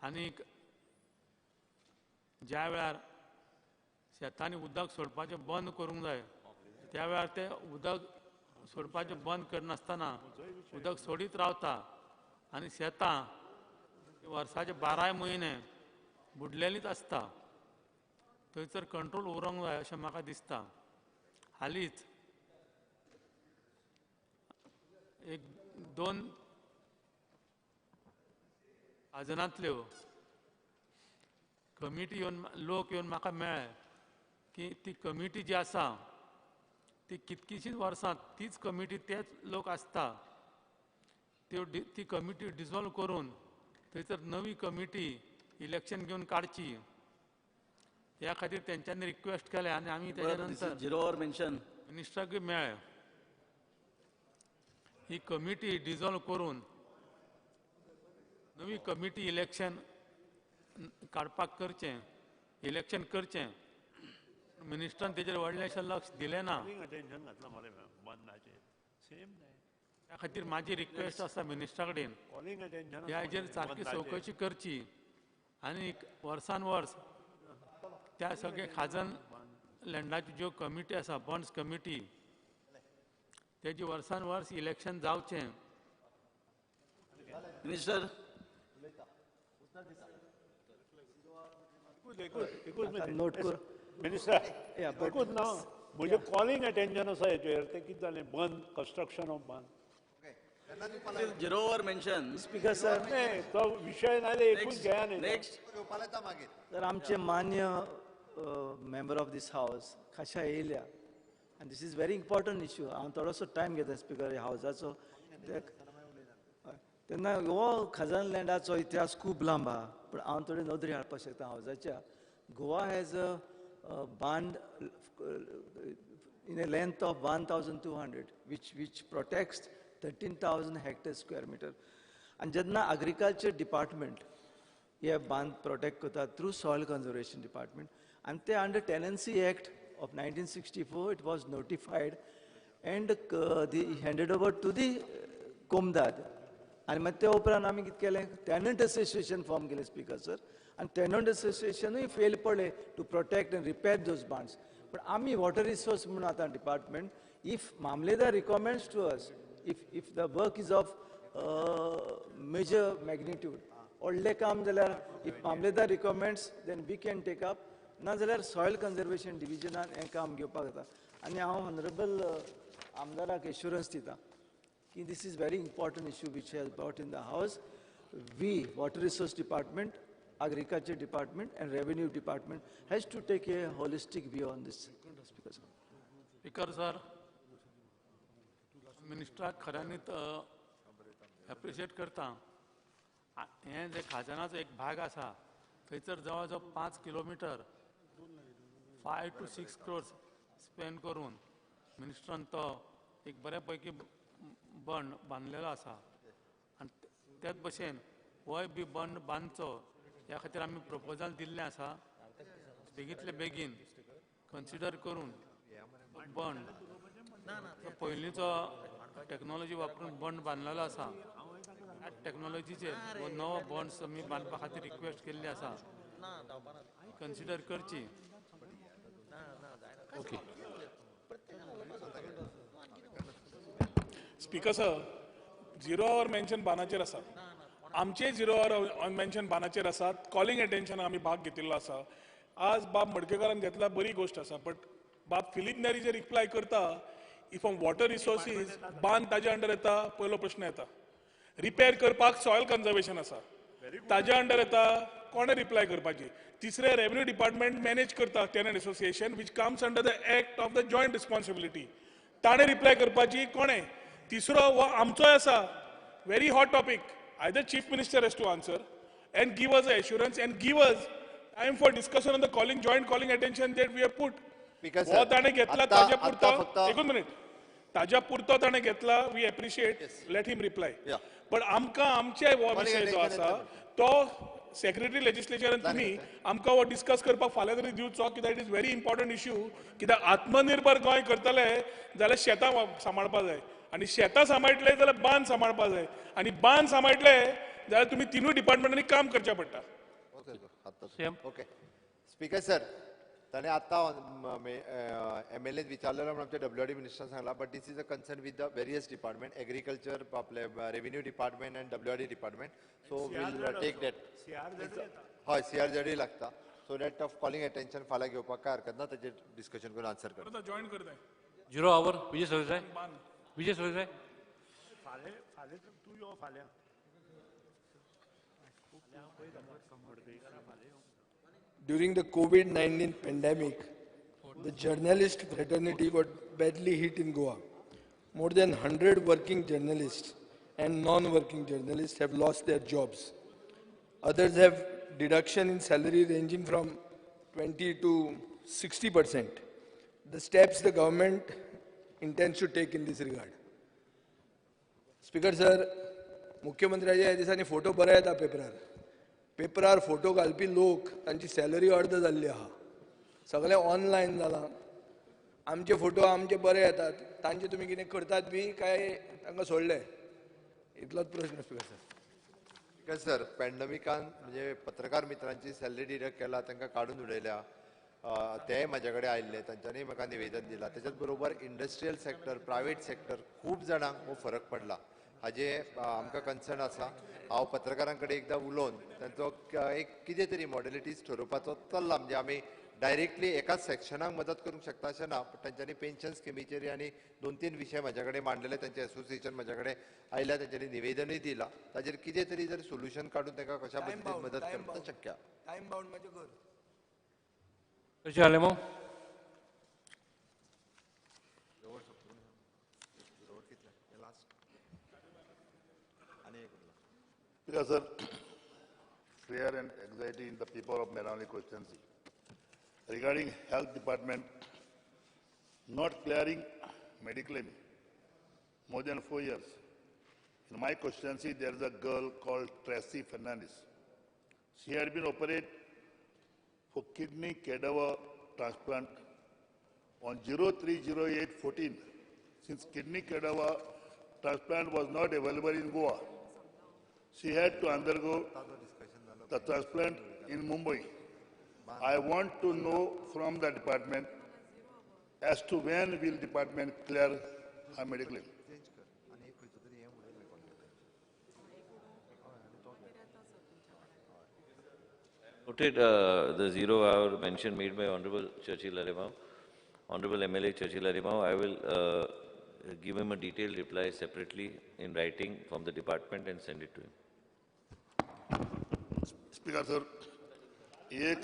आनीक ज्या वेळार शेतांनी उदक सोडपाचें बंद करूंक जाय त्या वेळार ते उदक सोडपाचें बंद करनासतना उदक सोडीत रावता आनी शेतां वर्साचे 12 म्हयने बुडलेलीच आसता. थंयसर कंट्रोल उरोंक जाय अशें म्हाका दिसता. हालींच 1-2 खाजनांतल्यो कमिटी येवन लोक येवन म्हाका मेळ्ळे की ती कमिटी जी आसा ती कितकीशींच वर्सां तीच कमिटी तेच लोक आसता, ती कमिटी डिजॉल्व करून थंयसर नवी कमिटी इलेक्शन घेवन काडची ह्या खातीर तेंच्यांनी रिक्वेस्ट केलें आनी आमी तेच्या नंतर झिरो our mention मिनिस्टराकूय मेळ्ळे. ही कमिटी डिजॉल्व करून नवी कमिटी इलेक्शन काडपाक करचें, इलेक्शन करचें. मिनिस्टरान तेजेर व्हडलेंशें लक्ष दिलें ना. त्या खातीर म्हाजी रिक्वेस्ट आसा मिनिस्टरा कडेन ह्या हेजेर सारकी चवकशी करची आनी वर्सान वर्स त्या सगळे खाजन लँडाच्यो ज्यो कमिटी आसा, बॉन्ड्स कमिटी, तेजी वर्सान वर्स इलेक्शन जावचें. मिनिस्टर नोट कर मिनिस्टर, एकूच ना म्हणजे कॉलिंग अटेन्शन आसा हेचेर तें कितें जालें बंद कन्स्ट्रक्शन ऑफ बंद zero over mention speaker sir तो विशय नाले एकूच घेया न्ही. नेक्स्ट तर आमचे मान्य मेंबर ऑफ this house खाशा येयल्या आनी this is very important issue. हांव थोडोसो टायम घेता स्पीकर ह्या हावजाचो. तेन्ना हो खाजन लँडाचो इतिहास खूब लांब आहा, पूण हांव थोडी नदरी हाडपाक शकता हावजाच्या. Goa has a bund in a length of 1,200 which protects 13,000 hectare square meter. आनी जेन्ना एग्रीकल्चर डिपार्टमेंट हे बांद प्रोटेक्ट करता थ्रू सॉयल कन्जर्वेशन डिपार्टमेंट आनी ते under tenancy act of 1964 it was notified and the handed over to the कोमदाद. आनी मागीर त्या उपरांत आमी कितें केलें, टेनंट एसोसिएशन फॉर्म केलें स्पीकर सर. आनी टेनंट एसोसिएशनूय फेल पडलें to protect and repair those bunds. पूण आमी वॉटर रिसोर्स म्हणून आतां डिपार्टमेंट if मामलेदार recommends to us if the work is of major magnitude व्हडलें काम जाल्यार if mamlatdar recommends then we can take up, ना जाल्यार सॉयल कन्जर्वेशन डिविजनान हें काम घेवपाक जाता. आनी हांव ऑनरेबल आमदाराक एश्युरन्स दिता की this is very important issue which has brought in the house. We water resource department, agriculture department and revenue department has to take a holistic view on this. Speaker sir, मिनिस्टराक खऱ्यांनीच appreciate करता. हें जे खाजनाचो एक भाग आसा थंयसर जवळ जवळ 5 kilometre 5 to 6 crores spend करून मिनिस्टरान तो एक बऱ्या पैकी बंड बांदलेलो आसा आनी त्याच भशेन होय बी बंड बांदचो ह्या खातीर आमी प्रपोजल दिल्लें आसा. बेगींतले बेगीन कन्सिडर करून बंड पयलींचो टॅक्नोलॉजी वापरून बंड बांदलेलो आसा टॅक्नोलॉजीचेर हो नवो बॉन्ड्स आमी बांदपा खातीर रिक्वेस्ट केल्ली आसा, कन्सिडर करची. Okay. Speaker sir, zero hour mention बानाचेर आसा, आमचे झिरो our mention बानाचेर आसा. कॉलिंग अटेन्शन आमी भाग घेतिल्लो आसा. आज बाब मडकेकारान घेतला, बरी गोश्ट आसा, बट बाब फिलीप नेरी जे रिप्लाय करता if on water resources बांद ताजे अंडर येता, पयलो प्रश्न येता. रिपेर करपाक सॉयल कन्जर्वेशन आसा, ताज्या अंडर येता, कोणें रिप्लाय करपाची. तिसरें रेवेन्यू डिपार्टमेंट मॅनेज करता tenant association which comes under the act of the joint responsibility, ताणें रिप्लाय करपाची कोणें. तिसरो हो आमचोय आसा very hot topic, either chief minister has to answer and give us assurance and give us time for discussion on the calling joint calling attention that we have put. हो ताणें घेतला ताज्या पुरतो, एकूच मिनीट, ताज्या पुरतो ताणें घेतला, we appreciate, let him reply. But आमकां आमचे हो विशय जो आसा तो सेक्रेटरी लेजिस्लेचरान तुमी आमकां हो डिस्कस करपाक फाल्यां तरी दिवचो, कित्याक it is very important issue. कित्याक आत्मनिर्भर गोंय करतले जाल्यार शेतां सांबाळपा जाय, आनी शेतां सांबाळटले जाल्यार बांद सांबाळपा जाय, आनी बांद सांबाळटले जाल्यार तुमी तिनूय डिपार्टमेंटांनी काम करचें पडटा. ओके स्पीकर सर, ताणें आतां एम एल एन विचारलेलो म्हण आमच्या डब्ल्यू आर डी मिनिस्टरान सांगला, but this is a concern with the various department, agriculture, आपले revenue department and W R D department. So we'll take that. हय, सी आर झेडूय लागता. So that of calling attention फाल्यां घेवपाक काय हरकत ना, ताचेर डिस्कशन करून आन्सर करता. जॉयन करता zero hour. Vijay Sardesai, Vijay Sardesai. फाल्यां फाल्यां तूं यो फाल्यां. During the COVID-19 pandemic, the journalist fraternity got badly hit in Goa. More than 100 working journalists and non-working journalists have lost their jobs. Others have deduction in salary ranging from 20 to 60%. The steps the government intends to take in this regard. Speaker sir, मुख्यमंत्र्याच्या ह्या दिसांनी photo बरे येता पेपरार. पेपरार photo घालपी लोक तांची salary अर्द जाल्ली आहा, सगळें ऑनलायन जालां. आमचे फोटो आमचे बरे येतात, तांचे तुमी कितें करतात बी काय तांकां सोडले? इतलोच प्रश्न स्पीकर सर. स्पीकर सर, पॅन्डमिकान म्हणजे पत्रकार मित्रांची सॅलरी डिडक्ट केला, तांकां काडून उडयल्या, तेय म्हाजे कडेन आयिल्ले, तांच्यांनी म्हाका निवेदन दिलां. तेच्याच बरोबर इंडस्ट्रियल सेक्टर, प्रायवेट सेक्टर खूब जाणांक हो फरक पडला, हाजे आमकां कन्सर्न आसा. हांव पत्रकारां कडेन एकदां उलोवन तांचो एक कितें तरी मॉडेलिटीज ठरोवपाचो चल्ला. म्हणजे आमी डायरेक्टली एकाच सेक्शनाक मदत करूंक शकता अशें ना, पण तांच्यांनी पेन्शन स्किमीचेर आनी 2-3 विशय म्हाज्या कडेन मांडलेले, तांचें एसोसिएशन म्हाज्या कडेन आयल्या, तांच्यांनी निवेदनूय दिलां. ताजेर कितें तरी जर सोल्युशन काडून तांकां कशा पद्दतीन मदत करप शक्य. टायम बाउंड मातशें कर. कशें जालें मग? Because sir, fear and anxiety in the people of Benaulim constituency regarding health department not clearing mediclaim more than 4 years. In my constituency, there is a girl called Tracy Fernandez. She had been operated for kidney cadaver transplant on 03/08/14. Since kidney cadaver transplant was not available in Goa, she had to undergo the transplant in Mumbai. I want to know from the department as to when will department clear her mediclaim. Noted the 0 hour mention made by Honorable Churchill Alemao, Honorable MLA Churchill Alemao. I will give him a detailed reply separately in writing from the department and send it to him. Speaker sir, एक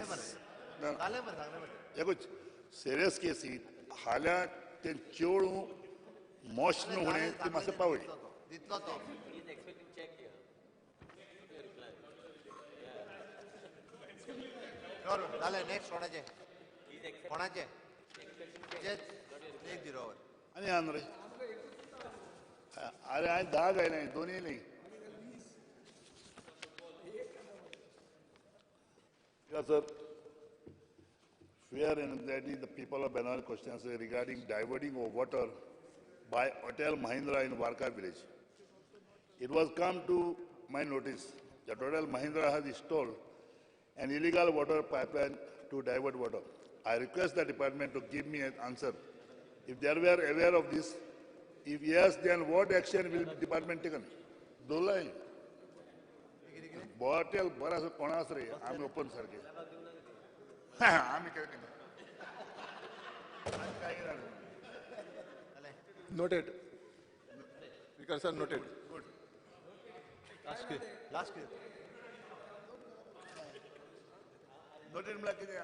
एकूच serious केसी हाल्या ते चेडूं मोश न्हू म्हणे ती मातशें पावय. आनी आहा न्हू रे. अरे हांवें 10 जायना दोनूय न्ही. Sir, fear and anxiety the people of Benaulim constituency regarding diverting of water by Hotel Mahindra in Varca village. It was come to my notice that Hotel Mahindra has installed an illegal water pipeline to divert water. I request the department to give me an answer. If they were aware of this, if yes, then what action will the department taken? Dolai. Hotel बरं आसा कोणा आसा रे आमी open सारके आमी काय noted. Speaker sir, noted. Good. Last noted म्हणल्यार कितें?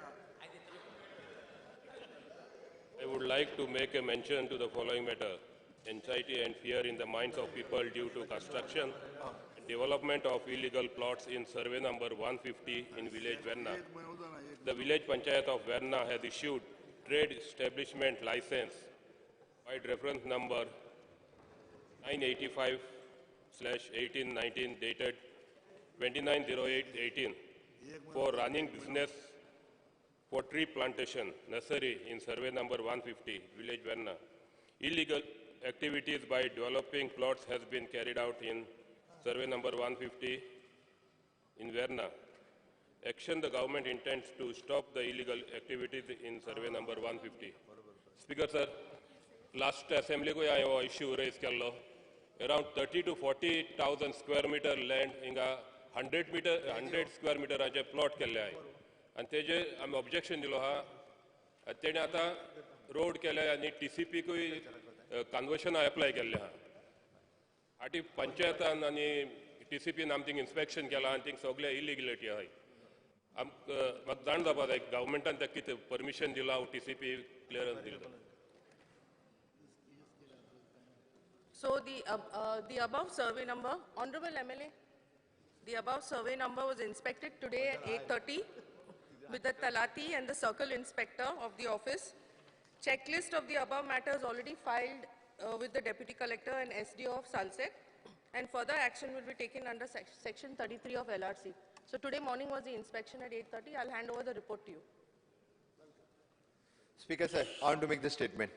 I would like to make a mention to the following matter. Anxiety and fear in the minds of people due to construction and development of illegal plots in survey number 150 in village Verna. The village panchayat of Verna has issued trade establishment license by reference number 985/1819 dated 29/08/18 for running business for tree plantation nursery in survey number 150 village Verna. Illegal activities by developing plots has been carried out in survey number 150 in Verna. Action the government intends to stop the illegal activities in survey number 150. Speaker sir, last assembly ko I issue raise kello. Around 30 to 40,000 square meter land inga 100 square meter ache plot kelle आहे. आणि तेजे आमी objection दिलो आहा. तेणे आतां road केले आनी टी सी पीकूय कन्वर्शन एप्लाय केल्लें आहा. फाटीं पंचायतान आनी टी सी पीन आमी थिंग इन्स्पेक्शन केलां आनी थिंग सगळे इलिगलिटी आहाय. आमकां म्हाका जाण जावपा जाय गव्हर्मेंटान ताका कितें परमिशन दिलां टी सी पी क्लियरन्स दिलां. So the above survey number, Honorable MLA, the above survey number was inspected today at 8:30 with the Talati and the circle inspector of the office. Checklist of the above matters already filed with the deputy collector and SDO of Salsette, and further action will be taken under section 33 of LRC. So today morning was the inspection at 8:30. I'll hand over the report to you. Speaker sir, I want to make the statement.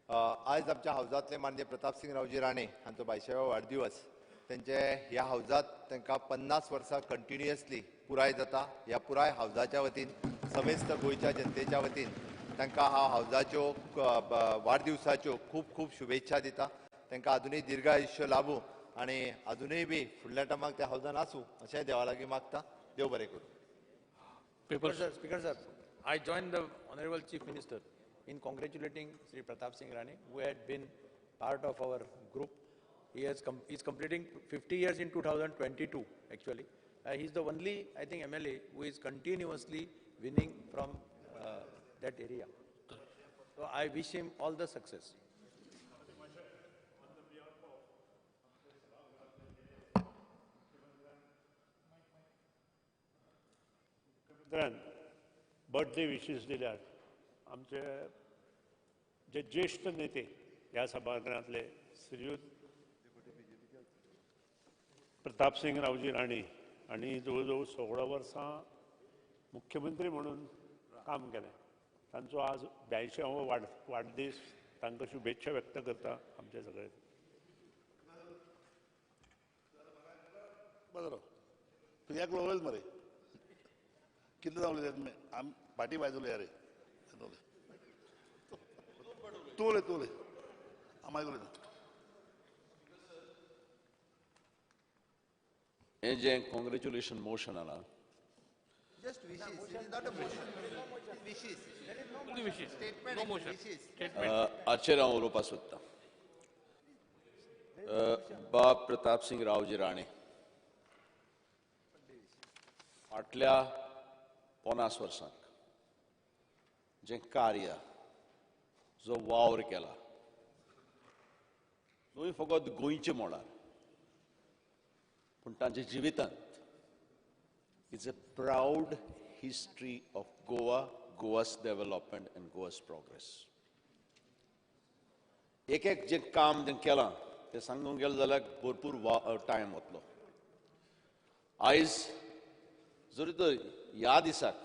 आज आमच्या हावजांतले माननीय प्रतापसिंग रावजी राणे हांचो 22व्या वाडदिवस. तेंचे ह्या हावजांत तांकां 50 वर्सां continuously पुराय जाता. ह्या पुराय हावजाच्या वतीन समेस्त गोंयच्या जनतेच्या वतीन तांकां हांव हावजाच्यो वाडदिवसाच्यो खूब खूब शुभेच्छा दिता. तांकां अजुनूय दीर्घ आयुश्य लाभूं आनी अजुनूय बी फुडल्या टायमाक त्या हावजान आसूं अशें देवा लागीं मागता. देव बरें करूं. Speaker sir, I join the Honorable Chief Minister in congratulating Sri Pratap Singh Rane, who had been part of our group. He is completing 50 years in 2022, actually. He is the only, I think, MLA who is continuously winning from that area. So I wish him all the success. Birthday wishes दिल्यार आमचे जे ज्येष्ठ नेते ह्या सभागृहांतले श्रीयुत प्रतापसिंग रावजी राणे आनी जवळ जवळ 16 वर्सां मुख्यमंत्री म्हणून काम केलें. तांचो आज 82वो वाडदीस. तांकां शुभेच्छा व्यक्त करता आमचे सगळे. बरोबर तूं एकलो उलयत मरे कितले जावं उलयतात तुमी? आमी फाटीं भायर उलया रे. तूं उलय, तूं उलय, हांव मागीर उलयता. हें जें कॉंग्रेच्युलेशन मोशन आला, हाचेर हांव उलोवपाक सोदतां. बाब प्रतापसिंग रावजी राणे फाटल्या 50 वर्सांक जें कार्य, जो वावर केला, न्हय फकत गोंयच्या मळार पूण तांच्या जिवितांत it's a proud history of Goa, Goa's development and Goa's progress. एक एक जें काम जें केलां तें सांगूंक गेलें जाल्यार भरपूर टायम वतलो. आयज जरी तर ह्या दिसाक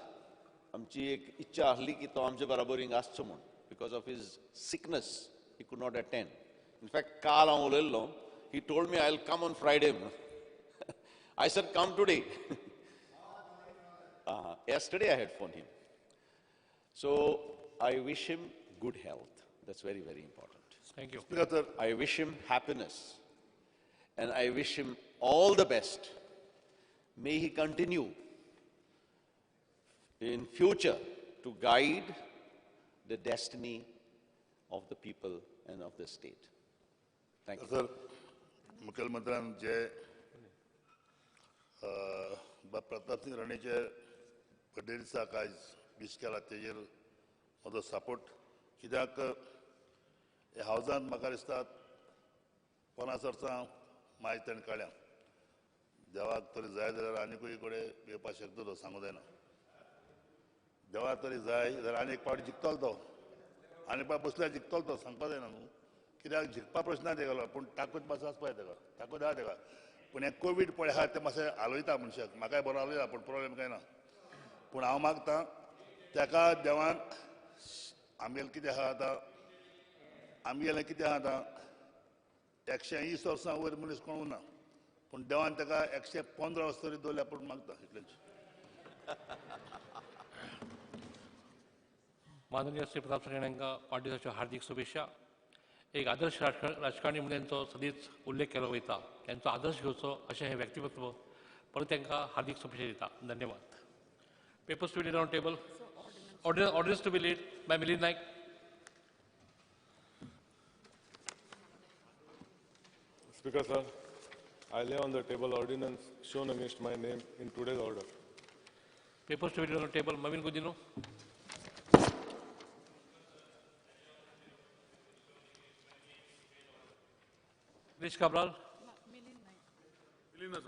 आमची एक इच्छा आसली की तो आमचे बराबर हिंगा आसचो म्हूण, because of his sickness he could not attend. In fact काल हांव उलयल्लो, he told me I will come on Friday म्हणून. I said come today. Yesterday I had phoned him. So I wish him good health. That's very, very important. Thank you. I wish him happiness and I wish him all the best. May he continue in future to guide the destiny of the people and of the state. Thank you. Sir, मुख्यमंत्र्यान जे Pratap Singh राणेचे birthday दिसाक आयज wish केला तेजेर म्हजो support. कित्याक ह्या हावजांत म्हाका दिसता 50 वर्सां मायज ताणें काडल्या. देवाक तरी जाय जाल्यार आनीकूय कडेन येवपाक शकता तो, सांगूं जायना. देवाक तरी जाय जाल्यार आनी एक फावट जिखतलो तो, आनी एक फावट बसल्यार जिखतलो तो, सांगपाक जायना न्हू. कित्याक जिखपा प्रश्न ना तेगेलो, पूण ताकद मातसो आसपा जाय तेका, ताकद आहा तेका. पूण हें कोवीड पळय आहा तें मातशें हालयता मनशाक, म्हाकाय बरो हालयता, पूण प्रोब्लेम कांय ना. पूण हांव मागता तेका देवान आमगेलें कितें आहा आतां, आमगेलें कितें आहा आतां 120 वर्सां वयर मनीस कोण उरना, पूण देवान तेका 115 वर्सां तरी दवरल्या पूण मागता इतलेंच. माननीय श्री प्रताप सरनाईक हांकां वाडदिसाच्यो हार्दिक शुभेच्छा. एक आदर्श राजकारणी म्हणून त्यांचो सदींच उल्लेख केलो वयता, त्यांचो आदर्श घेवचो अशें हें व्यक्तिमत्व, परत तांकां हार्दिक शुभेच्छा दिता. धन्यवाद. Papers to be laid on table. Orders to be laid by Milind Naik. Speaker sir, I lay on the table ordinance shown against my name in today's order. Papers to be laid on the table. Mauvin Godinho. Nilesh Cabral.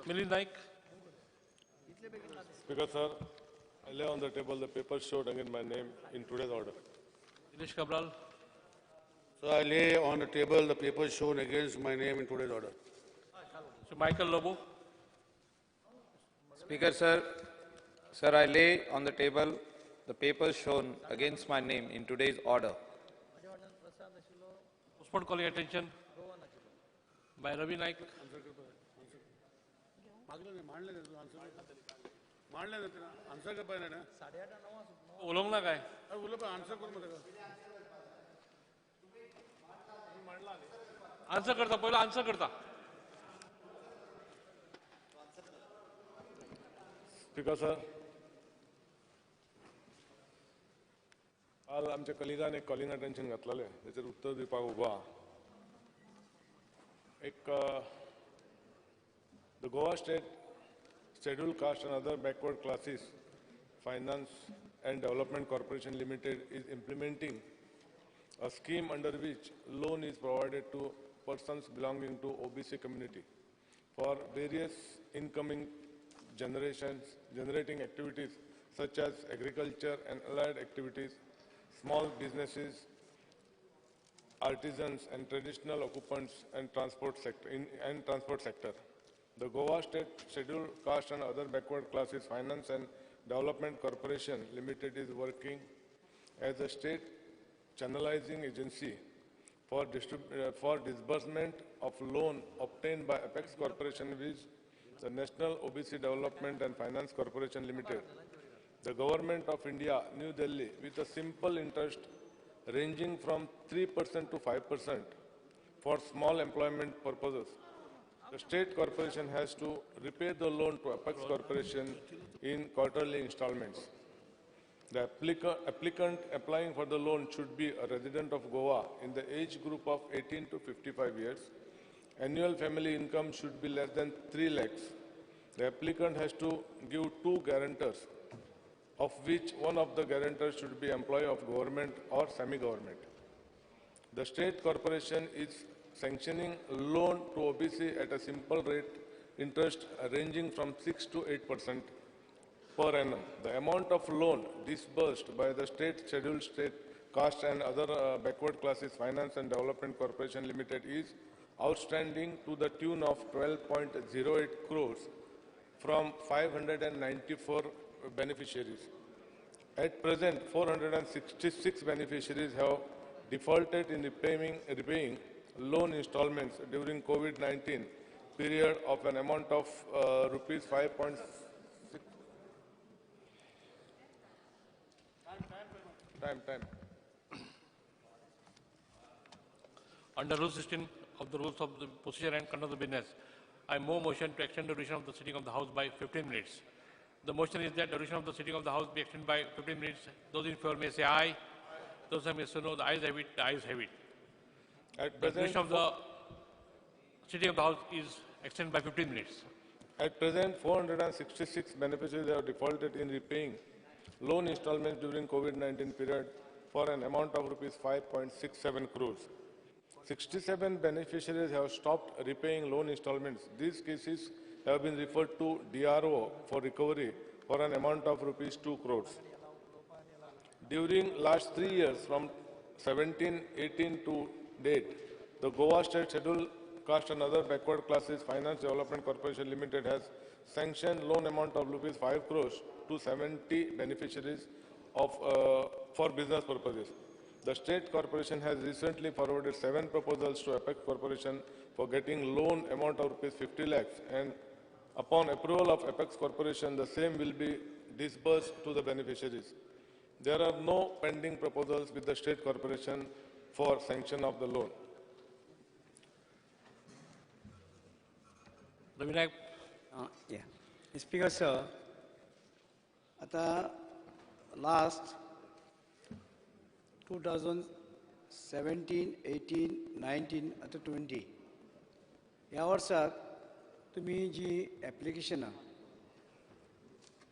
Milind Naik. Speaker sir, I lay on the table the papers showed against my name in today's order. Nilesh Cabral. So I lay on the table the papers shown against my name in today's order. So Michael Lobo. Speaker sir, sir, I lay on the table the papers shown against my name in today's order. Postpone calling attention by Ravi Naik. उलोवंक ना काय? Answer करता, पयलो answer करता. Speaker sir, काल आमच्या कलिगान एक calling attention घातलेलें, तेचेर उत्तर दिवपाक उबो आहा. एक the Goa state scheduled caste and other backward classes finance and development corporation limited is implementing a scheme under which loan is provided to persons belonging to OBC community for various incoming generating activities such as agriculture and allied activities, small businesses, artisans and traditional occupants and transport sector. The Goa State Scheduled Caste and Other Backward Classes Finance and Development Corporation Limited is working as a state channelizing agency for disbursement of loan obtained by Apex Corporation with the National OBC Development and Finance Corporation Limited, the Government of India, New Delhi, with a simple interest ranging from 3% to 5% for small employment purposes. The state corporation has to repay the loan to Apex Corporation in quarterly installments. The applicant applying for the loan should be a resident of Goa in the age group of 18 to 55 years. Annual family income should be less than 3 lakhs. The applicant has to give 2 guarantors, of which one of the guarantors should be employee of government or semi-government. The state corporation is sanctioning loan to OBC at a simple rate interest ranging from 6 to 8% per annum. The amount of loan disbursed by the state scheduled state caste and other backward classes Finance and Development Corporation Limited is outstanding to the tune of 12.08 crores from 594 beneficiaries. At present, 466 beneficiaries have defaulted in repaying loan installments during COVID-19 period of an amount of rupees 5.6. Time. Under Rule 16 of the Rules of the Procedure and Conduct of the Business, I move motion to extend the duration of the sitting of the House by 15 minutes. The motion is that the duration of the sitting of the House be extended by 15 minutes. Those in favor may say aye. Those who may say no, the ayes have it, the ayes have it. At the duration of the sitting of the House is extended by 15 minutes. At present, 466 beneficiaries have defaulted in repaying loan installments during COVID-19 period for an amount of rupees 5.67 crores. 67 beneficiaries have stopped repaying loan installments. These cases have been referred to DRO for recovery for an amount of rupees 2 crores. During last 3 years, from 17-18 to date, the Goa State Scheduled Caste and Other Backward Classes Finance Development Corporation Limited has sanctioned loan amount of rupees 5 crores to 70 beneficiaries of, for business purposes. The state corporation has recently forwarded 7 proposals to Apex Corporation for getting loan amount of rupees 50 lakhs, and upon approval of Apex Corporation, the same will be disbursed to the beneficiaries. There are no pending proposals with the state corporation for sanction of the loan. Ravi Naik. Yeah. Speaker sir, आता last 2017, 18, 19 आतां 20 ह्या वर्साक तुमी जी एप्लिकेशनां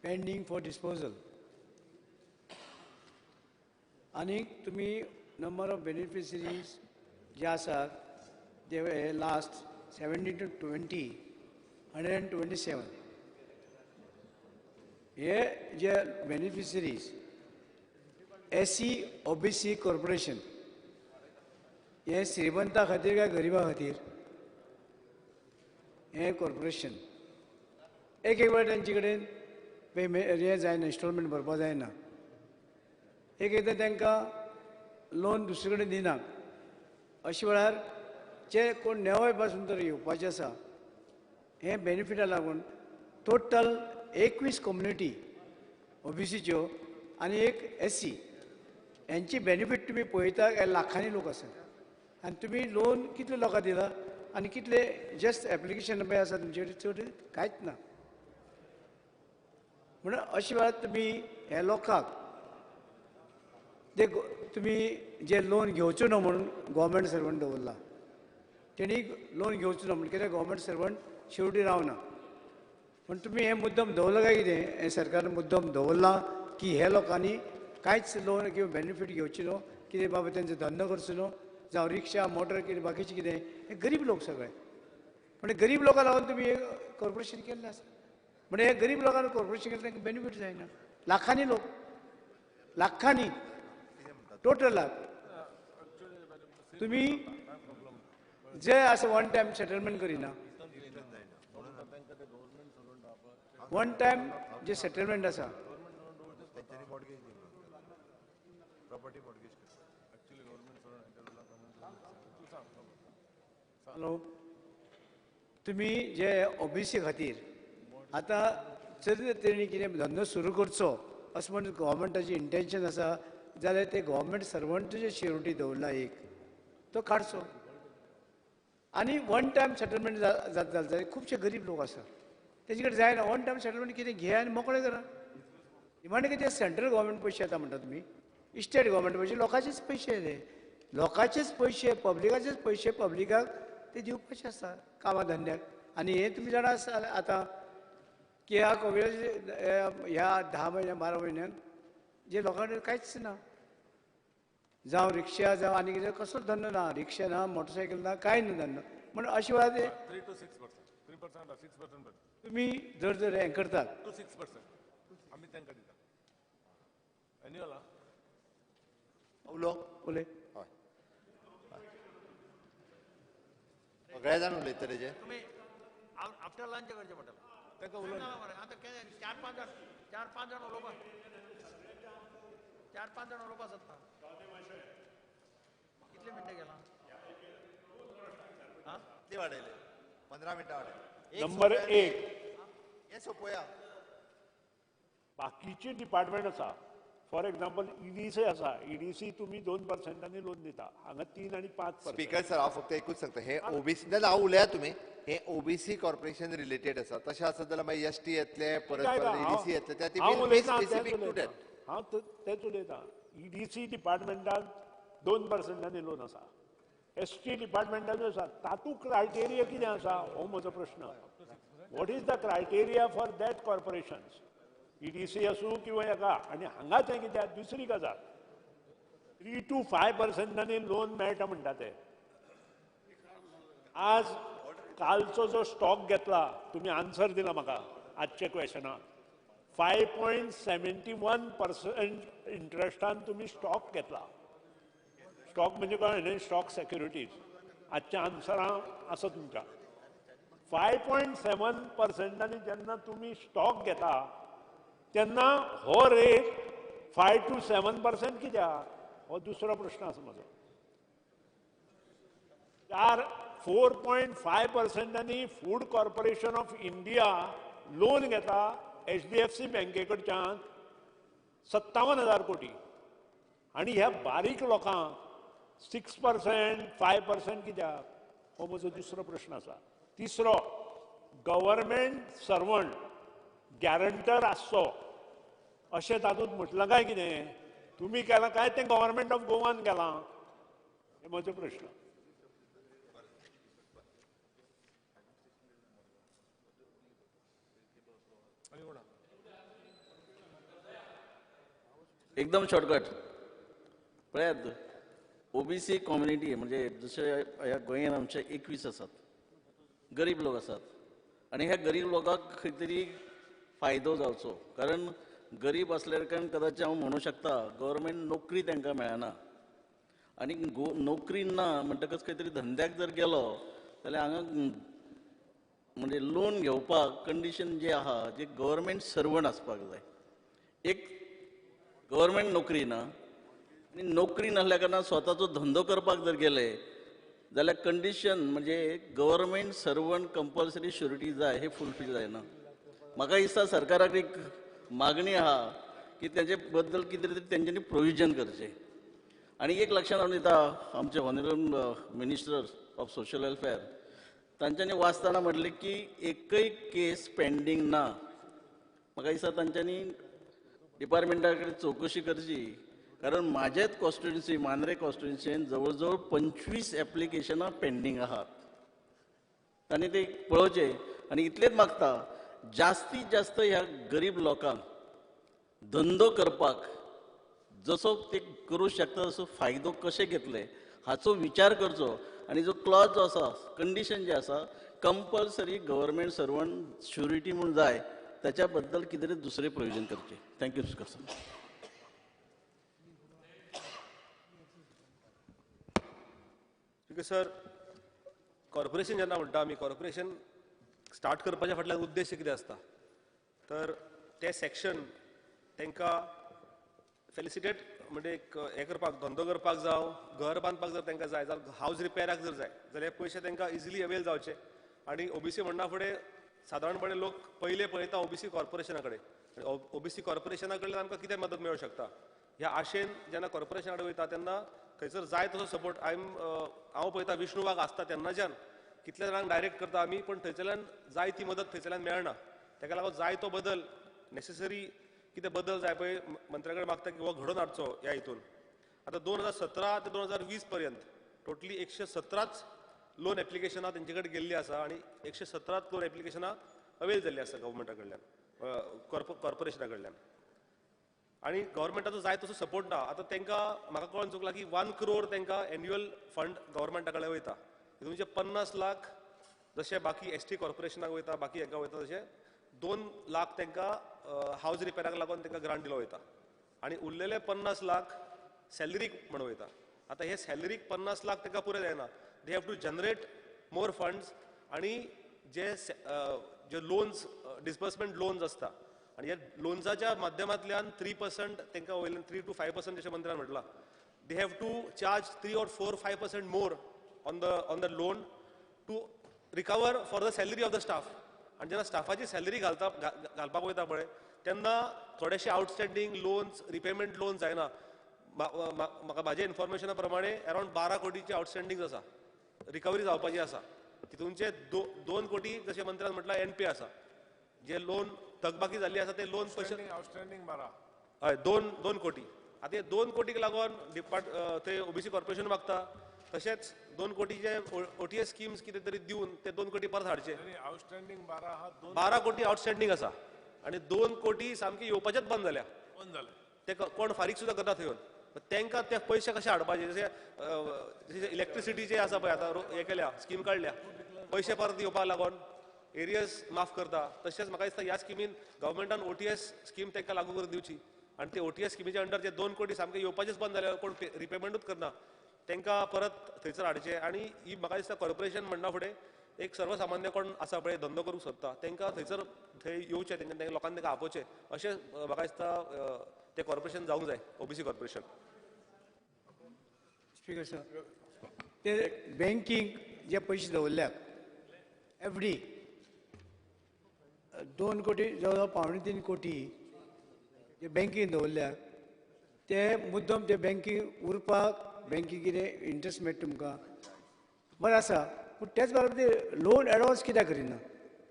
pending for disposal आनीक तुमी number of beneficiaries जे आसात ते लास्ट 17 to 20 127 हे जे beneficiaries S C O B C corporation हे श्रीमंता खातीर काय गरिबा खातीर हें कॉर्पोरेशन एक एक वेळ तेंचे कडेन पेमेंट हें जायना, इन्स्टॉलमेंट भरपा जायना, एक एकदां तांकां लोन दुसरे कडेन दिना. अशे वेळार जे कोण नेवय पासून तर येवपाचें आसा हें बेनिफिटा लागून टोटल 21 कम्युनिटी ओबीसीच्यो आनी एक एस सी हेंची बेनिफीट तुमी पळयता काय लाखांनी लोक आसात. आनी तुमी लोन कितले लोकांक दिला आनी कितले जस्ट एप्लिकेशन पळय आसा तुमचे कडेन चड कांयच ना. म्हणून अशे वेळार तुमी हे लोकांक ते तुमी जे लोन घेवचो न्हू म्हणून गव्हर्मेंट सर्वंट दवरला, तेणी लोन घेवचो न्हू म्हणून कित्याक गव्हर्मेंट सर्वंट शेवटी रावना. पूण तुमी हें मुद्दम दवरलां काय कितें, हें सरकारान मुद्दम दवरलां की हे लोकांनी कांयच लोन किंवा बेनिफीट घेवचें न्हू, कितें बाबा तेंचो धंदो करचो न्हू, जावं रिक्षा मोटर कितें बाकीचें कितें, हे गरीब लोक सगळे. पूण गरीब लोकांक लागून तुमी हें कॉर्पोरेशन केल्लें आसा. म्हणजे हे गरीब लोकांक कॉर्पोरेशन केलें तांकां बेनिफीट जायना. लाखांनी लोक, लाखांनी टोटल लाख तुमी जे आसा वन टायम सेटलमेंट करिना, वन टायम जे सेटलमेंट आसा हॅलो तुमी जे ओबीसी खातीर आतां जर तेणी कितें धंदो सुरू करचो अशें म्हणून गव्हर्मेंटाचें इंटेन्शन आसा जाल्यार ते गव्हर्मेंट सर्वंट जे शिरोटी दवरला एक तो काडचो आनी वन टायम सेटलमेंट जाता जाल्यार खुबशे गरीब लोक आसा तेजे कडेन जायना. वन टायम सेटलमेंट कितें घे आनी मोकळें करा. निमाणें कितें सेंट्रल गव्हर्मेंट पयशे येता म्हणटा तुमी, स्टेट गव्हर्मेंट पयशे, लोकांचेच पयशे रे, लोकांचेच पयशे, पब्लिकाचेच पयशे पब्लिकाक ते दिवपाचे आसता कामा धंद्याक. आनी हें तुमी जाणा आसा आतां की ह्या कोविडाच्या ह्या 10 म्हयन्या 12 म्हयन्यान जे लोकां कडेन कांयच ना. जावं रिक्षा जावं आनी कितें कसलोच धंदो ना, रिक्षा ना, मोटरसायकल ना, कांय ना धंदो. म्हण अशें वेळार 3 to 6%, 3% 6% तुमी जर जर हें करतात 2 to 6% आमी तांकां दिता एन्युअल. उलो उलय सगळे जाण उलयता तेजे. तुमी आफ्टर लंच करचें पडटलें ताका उलोवंक. आतां 4-5 जाण उलोवपाक, 4-5 जाण उलोवपाक सोदता. कितले मिनटां गेला? कितले वाडयले? 15 मिनटां वाडयले. नंबर 1 हे सोंपोया. बाकीचे डिपार्टमेंट आसा, फॉर एक्झाम्पल ईडीसी आसा, ईडीसी तुमी 2% लोन दिता, हांगा 3 आणि 5%. स्पीकर सर हांव फक्त एकूच सांगता, हे ओबीसी ना हांव उलया तुमी, हे ओबीसी कॉर्पोरेशन रिलेटेड आसा. तशें आसत जाल्यार मागीर एस टी येतले, परत परत ईडीसी येतले, त्या स्पेसिफीक टू that. हांव तेच उलयतां. ईडीसी डिपार्टमेंटान 2% लोन आसा, एस टी डिपार्टमेंटान आसा, तातूंत क्रायटेरिया कितें आसा हो म्हजो प्रश्न. What is the criteria for that corporations? EDC आसूं किंवा हेका. आनी हांगाचें कित्याक दुसरी गजाल 3 to 5% loan मेळटा म्हणटा ते. आज कालचो जो स्टॉक घेतला तुमी आन्सर दिला म्हाका आजच्या क्वेशनाक, 5.71% इंट्रस्टान तुमी स्टॉक घेतला. स्टॉक म्हणजे कळ्ळें न्ही, स्टॉक सेक्युरिटीज. आजच्या आन्सरां आसा तुमच्या 5.7% जेन्ना तुमी स्टॉक घेता तेन्ना हो रेट 5 to 7% कित्याक? हो दुसरो प्रश्न आसा म्हजो. 4.5% Food Corporation of India loan घेता HDFC बँके कडच्यान 57,000 कोटी, आनी ह्या बारीक लोकांक 6%, 5% कित्याक? हो म्हजो दुसरो प्रश्न आसा. तिसरो, गव्हर्मेंट सर्वंट गॅरंटर आसचो अशें तातूंत म्हटलां काय कितें? तुमी केलां काय तें गव्हर्मेंट ऑफ गोवान केलां? हे म्हजो प्रश्न. एकदम शॉर्टकट पळयात. ओबीसी कम्युनिटी म्हणजे जशे ह्या गोंयांत आमचे 21 आसात, गरीब लोक आसात, आनी ह्या गरीब लोकांक खंय तरी फायदो जावचो, कारण गरीब आसल्या कारणान कदाचित हांव म्हणूं शकता गव्हर्मेंट नोकरी तांकां मेळना, आनी नोकरी ना म्हणटकच खंय तरी धंद्याक जर गेलो जाल्यार हांगा म्हणजे लोन घेवपाक कंडिशन जे आहा जे गव्हर्मेंट सर्वंट आसपाक जाय. एक गव्हर्मेंट नोकरी ना, आनी नोकरी नासल्या कारणान स्वताचो धंदो करपाक जर गेले जाल्यार कंडिशन म्हणजे गव्हर्मेंट सर्वंट कंपल्सरी शुरिटी जाय, हे फुलफील जायना. म्हाका दिसता सरकाराक एक मागणी आहा की ताजे बद्दल कितें तरी तेंच्यांनी प्रोविजन करचें. आनी एक लक्षांत हाडून दिता, आमचे honourable minister of social welfare तांच्यांनी वाचतना म्हटलें की एकय केस पेंडींग ना. म्हाका दिसता तांच्यांनी डिपार्टमेंटा कडेन चवकशी करची, कारण म्हाजेच कॉन्स्टिट्युन्सी मांद्रे कॉन्स्टिट्युन्सीन जवळ जवळ 25 एप्लिकेशनां पेंडींग आहात. तांणी ते पळोवचें. आनी इतलेंच मागता, जास्तीत जास्त ह्या गरीब लोकांक धंदो करपाक जसो ते करूं शकता तसो फायदो कशे घेतले हाचो विचार करचो, आनी जो क्लॉज जो आसा, कंडिशन जे आसा, कंपल्सरी गव्हर्मेंट सर्वंट शुरिटी म्हूण जाय, ताच्या बद्दल कितें तरी दुसरें प्रोविजन करचें. Thank you sir. Sir, corporation जेन्ना म्हणटा आमी, कॉर्पोरेशन स्टार्ट करपाच्या फाटल्यान उद्देश कितें आसता तर ते सेक्शन तांकां फेलिसिटेट म्हणजे एक हें करपाक, धंदो करपाक जावं, घर बांदपाक जर तांकां जाय जाल्यार, हावज रिपेराक जर जाय जाल्यार पयशे तांकां इजिली अवेल जावचे. आनी ओबीसी म्हणना फुडें सादारणपणे लोक पयले पळयता ओबीसी कॉर्पोरेशना कडेन, ओबीसी कॉर्पोरेशना कडल्यान आमकां कितें मदत मेळूंक शकता ह्या आशेन जेन्ना कॉर्पोरेशना कडेन वयता तेन्ना थंयसर जाय तसो सपोर्ट. हांव पळयता विष्णू वाघ आसता तेन्नाच्यान कितल्या जाणांक डायरेक्ट करता आमी, पूण थंयसरल्यान जाय ती मदत थंयसरल्यान मेळना. ताका लागून जाय तो बदल नेसेसरी कितें बदल जाय पळय मंत्र्या कडेन मागता की हो घडोवन हाडचो ह्या हितून. आतां 2017 ते 2020 पर्यंत टोटली 117 लोन एप्लिकेशनां तेंचे कडेन गेल्ली आसा आनी 117 लोन एप्लिकेशनां अवेल जाल्ली आसा गव्हर्मेंटा कडल्यान, कॉर्पोरेशना कडल्यान. आनी गव्हर्मेंटाचो जाय तसो सपोर्ट ना. आतां तांकां म्हाका कळोन चुकलां की 1 crore तांकां एन्युअल फंड गव्हर्मेंटा कडेन वयता, तितूंचे 50 लाख जशे बाकी एस टी कॉर्पोरेशनाक वयता, बाकी हांकां वयता, तशे 2 लाख तांकां हावज रिपेराक लागून तांकां ग्रांट दिलो वयता आनी उरलेले 50 लाख सॅलरीक म्हण वयता. आतां हे सॅलरीक 50 लाख तांकां पुरे जायना, they have to generate more funds. आनी जे जे लोन्स, डिसबर्समेंट लोन्स आसता आनी ह्या लोन्साच्या माध्यमांतल्यान 3% तांकां वयल्यान 3 to 5% जशें मंत्र्यान म्हटलां, they have to charge 3 or 4 5% more on the loan to recover for the salary of the staff. आनी जेन्ना स्टाफाची सॅलरी घालता घालपाक वयता पळय तेन्ना थोडेशे आउटस्टँडींग लोन्स, रिपेमेंट लोन जायना. म्हाका म्हाज्या इन्फॉर्मेशना प्रमाणे अरावंड 12 कोटीचे आउटस्टँडींग आसा, रिकवरी जावपाची आसा. तितूनचे 2 कोटी जशें मंत्र्यान म्हटलां एनपी आसा, जे लोन थकबाकी जाल्ली आसा ते लोन पयशे आउटस्टँडींग 12, हय 2 कोटी. आतां हे 2 कोटीक लागून डिपार्ट ते ओबीसी कॉर्पोरेशन मागता, तशेंच 2 कोटीचे ओटीएस स्किम्स कितें तरी दिवन ते 2 कोटी परत हाडचे. आउटस्टँडींग 12 हा 12 कोटी आउटस्टँडींग आसा आनी 2 कोटी सामकी येवपाचेच बंद जाल्या, ते कोण फारीक सुद्दां करना थंय येवन. तांकां ते पयशे कशे हाडपाचे, जशे इलेक्ट्रिसिटीचे आसा पळय आतां हे केल्या स्कीम काडल्या, पयशे परत येवपाक लागून एरियर्स माफ करता. तशेंच म्हाका दिसता ह्या स्किमीन गव्हर्मेंटान ओटीएस स्कीम तांकां लागू करून दिवची आनी ते ओटीएस स्किमीच्या अंडर जे 2 कोटी सामके येवपाचेच बंद जाले, कोण रिपेमेंटूच करना, तांकां परत थंयसर हाडचे. आनी ही म्हाका दिसता कॉर्पोरेशन म्हणना फुडें एक सर्वसामान्य कोण आसा पळय धंदो करूंक सोदता तांकां थंयसर थंय येवचें, तेंच्या लोकांनी तांकां आपोवचें, अशें म्हाका दिसता तें कॉर्पोरेशन जावंक जाय, ओबीसी कॉर्पोरेशन. स्पीकर सर, ते बँकींग जे पयशे दवरल्यात एफडी 2 कोटी जवळ जवळ 2.75 कोटी जे बँकीन दवरल्यात ते मुद्दम ते बँकी उरपाक बँकी कितें इंट्रस्ट मेळटा तुमकां बरें आसा, पूण तेच बरोबर ते लोन एडवान्स कित्याक करिना?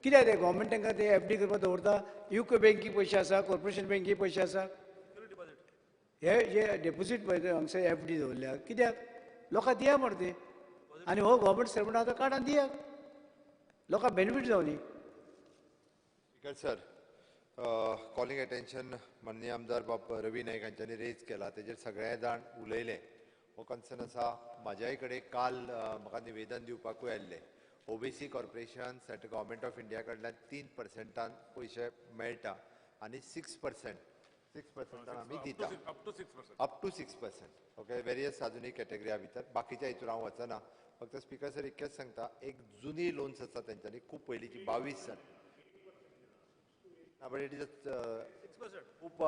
कित्याक ते गव्हर्मेंट तांकां ते एफडी करपाक दवरता, युको बँकी पयशे आसा, कॉर्पोरेशन बँकी पयशे आसा, हे जे डेपोजीट पळय हांगसर एफडी दवरल्या कित्याक लोकांक दिया मरे ते, आनी हो गव्हर्मेंट सर्वंट आतां काड आनी दिया लोकांक बेनिफीट जावनी. स्पीकर सर, कॉलिंग अटेन्शन माननीय आमदार बाब रवी नायक हांच्यांनी रेज केला तेजेर सगळे जाण उलयले. हो कन्सर्न आसा म्हाज्याय कडेन काल म्हाका निवेदन दिवपाकूय आयिल्लें. OBC corporation central government of India कडल्यान 3% पयशे मेळटा आनी 6% आमी दिता, अप टू 6%. ओके, वेरियस आजुनूय कॅटेगरीया भितर, बाकीच्या हितून हांव वचना. फक्त स्पीकर सर इतकेंच सांगता, एक जुनी लोन्स आसा तेंच्यांनी खूब पयलींची 22 सन, बट it is खूब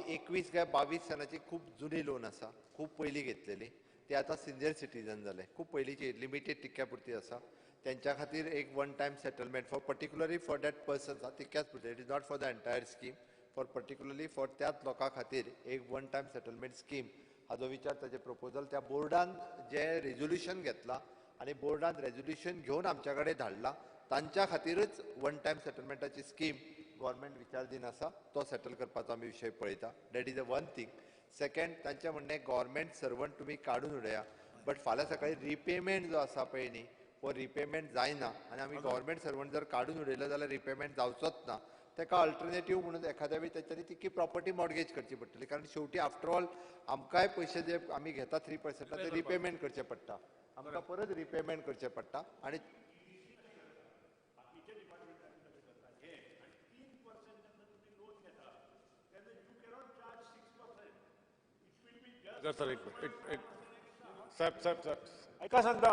21 काय 22 सनाची खूब जुनी लोन आसा, खूब पयलीं घेतलेली, ते आतां सिनियर सिटीजन जाले, खूब पयलींची लिमिटेड तितक्या पुरती आसा. तेंच्या खातीर एक one time settlement for particularly for that person तितक्याच पुरती, it is not for the entire scheme, for particularly for त्याच लोकां खातीर एक वन टायम सेटलमेंट स्कीम हाजो विचार, ताजें प्रपोजल त्या बोर्डान जें रेजोल्युशन घेतलां आनी बोर्डान रेजोल्युशन घेवन आमच्या कडेन धाडलां, तांच्या खातीरच वन टायम सेटलमेंटाची स्कीम गव्हर्मेंट विचार दिन आसा, तो सेटल करपाचो आमी विशय पळयता. That is a one thing. Second, तांचें म्हणणें गव्हर्मेंट सर्वंट तुमी काडून उडया, बट फाल्यां सकाळीं रिपेमेंट जो आसा पळय न्ही, हो रिपेमेंट जायना आनी आमी गव्हर्मेंट सर्वंट जर काडून उडयलो जाल्यार रिपेमेंट जावचोच ना. ताका अल्टरनेटीव म्हणून एखाद्या वेळी तेंच्यांनी तितकी प्रॉपर्टी मॉर्गेज करची पडटली, कारण शेवटी आफ्टर ऑल आमकांय पयशे जे आमी घेता 3% ते रिपेमेंट करचे पडटा, आमकां परत रिपेमेंट करचें पडटा. आनी सर एक साहेब साहेब साहेब एका सांगता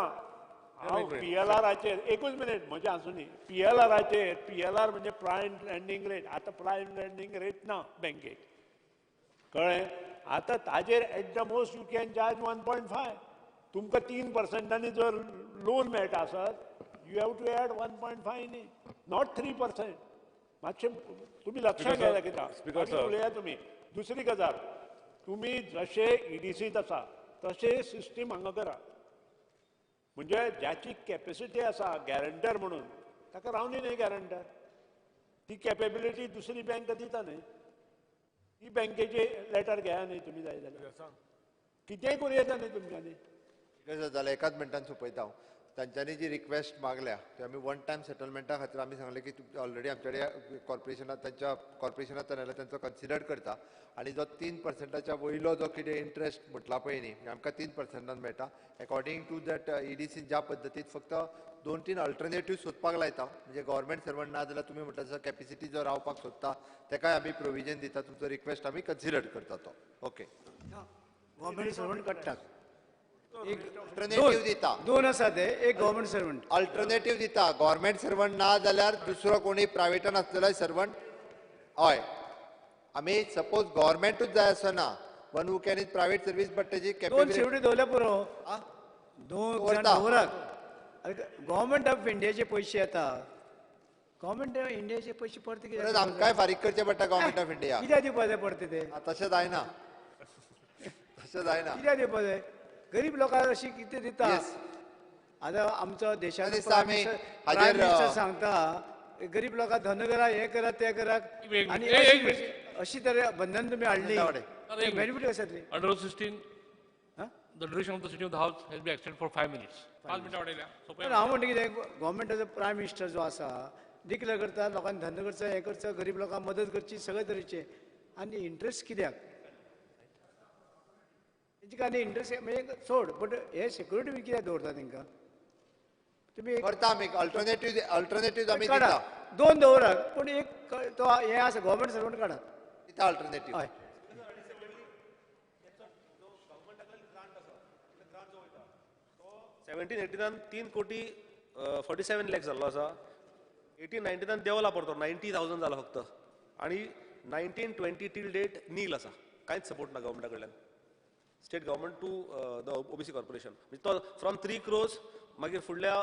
हांव पीएलआराचेर एकूच मिनीट म्हजें आसूं न्ही. पीएलआराचेर, पीएलआर म्हणजे प्रायम लँडींग रेट, आतां प्रायम लँडींग रेट ना बँकेक, कळ्ळें? आतां ताजेर at the most you can charge 1.5. तुमकां 3% जर लोन मेळटा आसत, you have to add 1.5 न्ही, not 3%. मातशें तुमी लक्षात घ्या कित्याक उलया तुमी. दुसरी गजाल, तुमी जशे ईडीसीत आसा तशें सिस्टीम हांगा करा, म्हणजे ज्याची कॅपेसिटी आसा गॅरंटर म्हणून ताका रावनी न्ही गॅरंटर, ती कॅपेबिलिटी दुसरी बँक दिता न्ही, ती बँकेची लेटर घेया न्ही तुमी जाय जाल्यार, कितेंय करूं येता न्ही तुमच्यांनी. जाल्यार एकाच मिनटान सोंपयता हांव. तांच्यांनी जी रिक्वेस्ट मागल्या ती आमी वन टायम सेटलमेंटा खातीर आमी सांगलें की ऑलरेडी आमचे कडेन कॉर्पोरेशनात तांच्या कॉर्पोरेशनांतल्यान आयल्या तांचो कन्सिडर करता आनी जो 3%च्या वयलो जो कितें इंट्रस्ट म्हटला पळय न्ही आमकां 3%न मेळटा एकॉर्डिंग टू that EDC ज्या पद्दतीन फक्त 2-3 अल्टरनेटीव सोदपाक लायता म्हणजे गव्हर्मेंट सर्वंट ना जाल्यार तुमी म्हणटा तसो कॅपेसिटी जो रावपाक सोदता तेकाय आमी प्रोविजन दिता. तुमचो रिक्वेस्ट आमी कन्सिडर करता तो. ओके, गव्हर्मेंट सर्वंट काडटात, अल्टरनेटीव दिता, दोन आसा ते, एक गव्हर्मेंट सर्वंट अल्टरनेटीव दिता. गव्हर्मेंट सर्वंट ना जाल्यार दुसरो कोणी प्रायवेटान आसलेलो सर्वंट. हय, आमी सपोज गव्हर्मेंटूच जाय असो ना, one who can is private service but तेजी दोन शेवटी दवरल्या पुरो, दोन दवरात. गव्हर्मेंट ऑफ इंडियाचे पयशे येता, गव्हर्मेंट ऑफ इंडियाचे पयशे परते कित्याक आमकांय फारीक करचे पडटा? गव्हर्मेंट ऑफ इंडिया कित्याक दिवपा जाय परते ते? तशें जायना, तशें जायना. कित्याक दिवपा जाय? गरीब लोकांक अशी कितें दिता. आतां आमचो देशाचो प्रायम मिनिस्टर सांगता गरीब लोकांक धन करा, हें करा, तें करा, आनी अशी तरे बंधन तुमी हाडली, बेनिफीट कशें जातली? Under 16 the duration of the sitting of the house has been extended for 5 minutes. 5 मिनटां वाडयल्या. पण हांव म्हणटा कितें, गव्हर्मेंटाचो प्रायम मिनिस्टर जो आसा डिक्लेअर करता लोकांनी धंदो करचो, हें करचो, गरीब लोकांक मदत करची, सगळे तरेचे. आनी इंट्रस्ट कित्याक तेंचे? आनी इंट्रस्ट म्हणजे सोड, बट हे सिक्युरिटी कित्याक दवरता तेंकां तुमी? करता आमी अल्टरनेटीव, अल्टरनेटीव आमी दिता. दोन दवरात, पूण एक तो हें आसा गव्हर्मेंट सर्वंट काडात, दिता अल्टरनेटीव. हय, सेव्हन्टीन एटीनान 3 कोटी 47 लॅक्स जाल्लो आसा. 18-19 देंवला परतो 90,000 जाला फक्त. आनी 19-20 टील डेट नील आसा, कांयच सपोर्ट ना गव्हर्मेंटा कडल्यान, state government to the OBC corporation. म्हणजे तो फ्रॉम 3 crores मागीर फुडल्या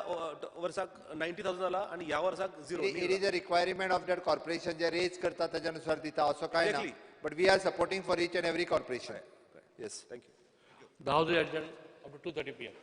वर्साक 90,000 जाला आनी ह्या वर्साक 0. It is a requirement of that corporation J raise करता ताच्या नुसार दिता असो कांय ना, but we are supporting for each and every corporation. Yes, thank you. The house is adjourned up to 2:30 PM.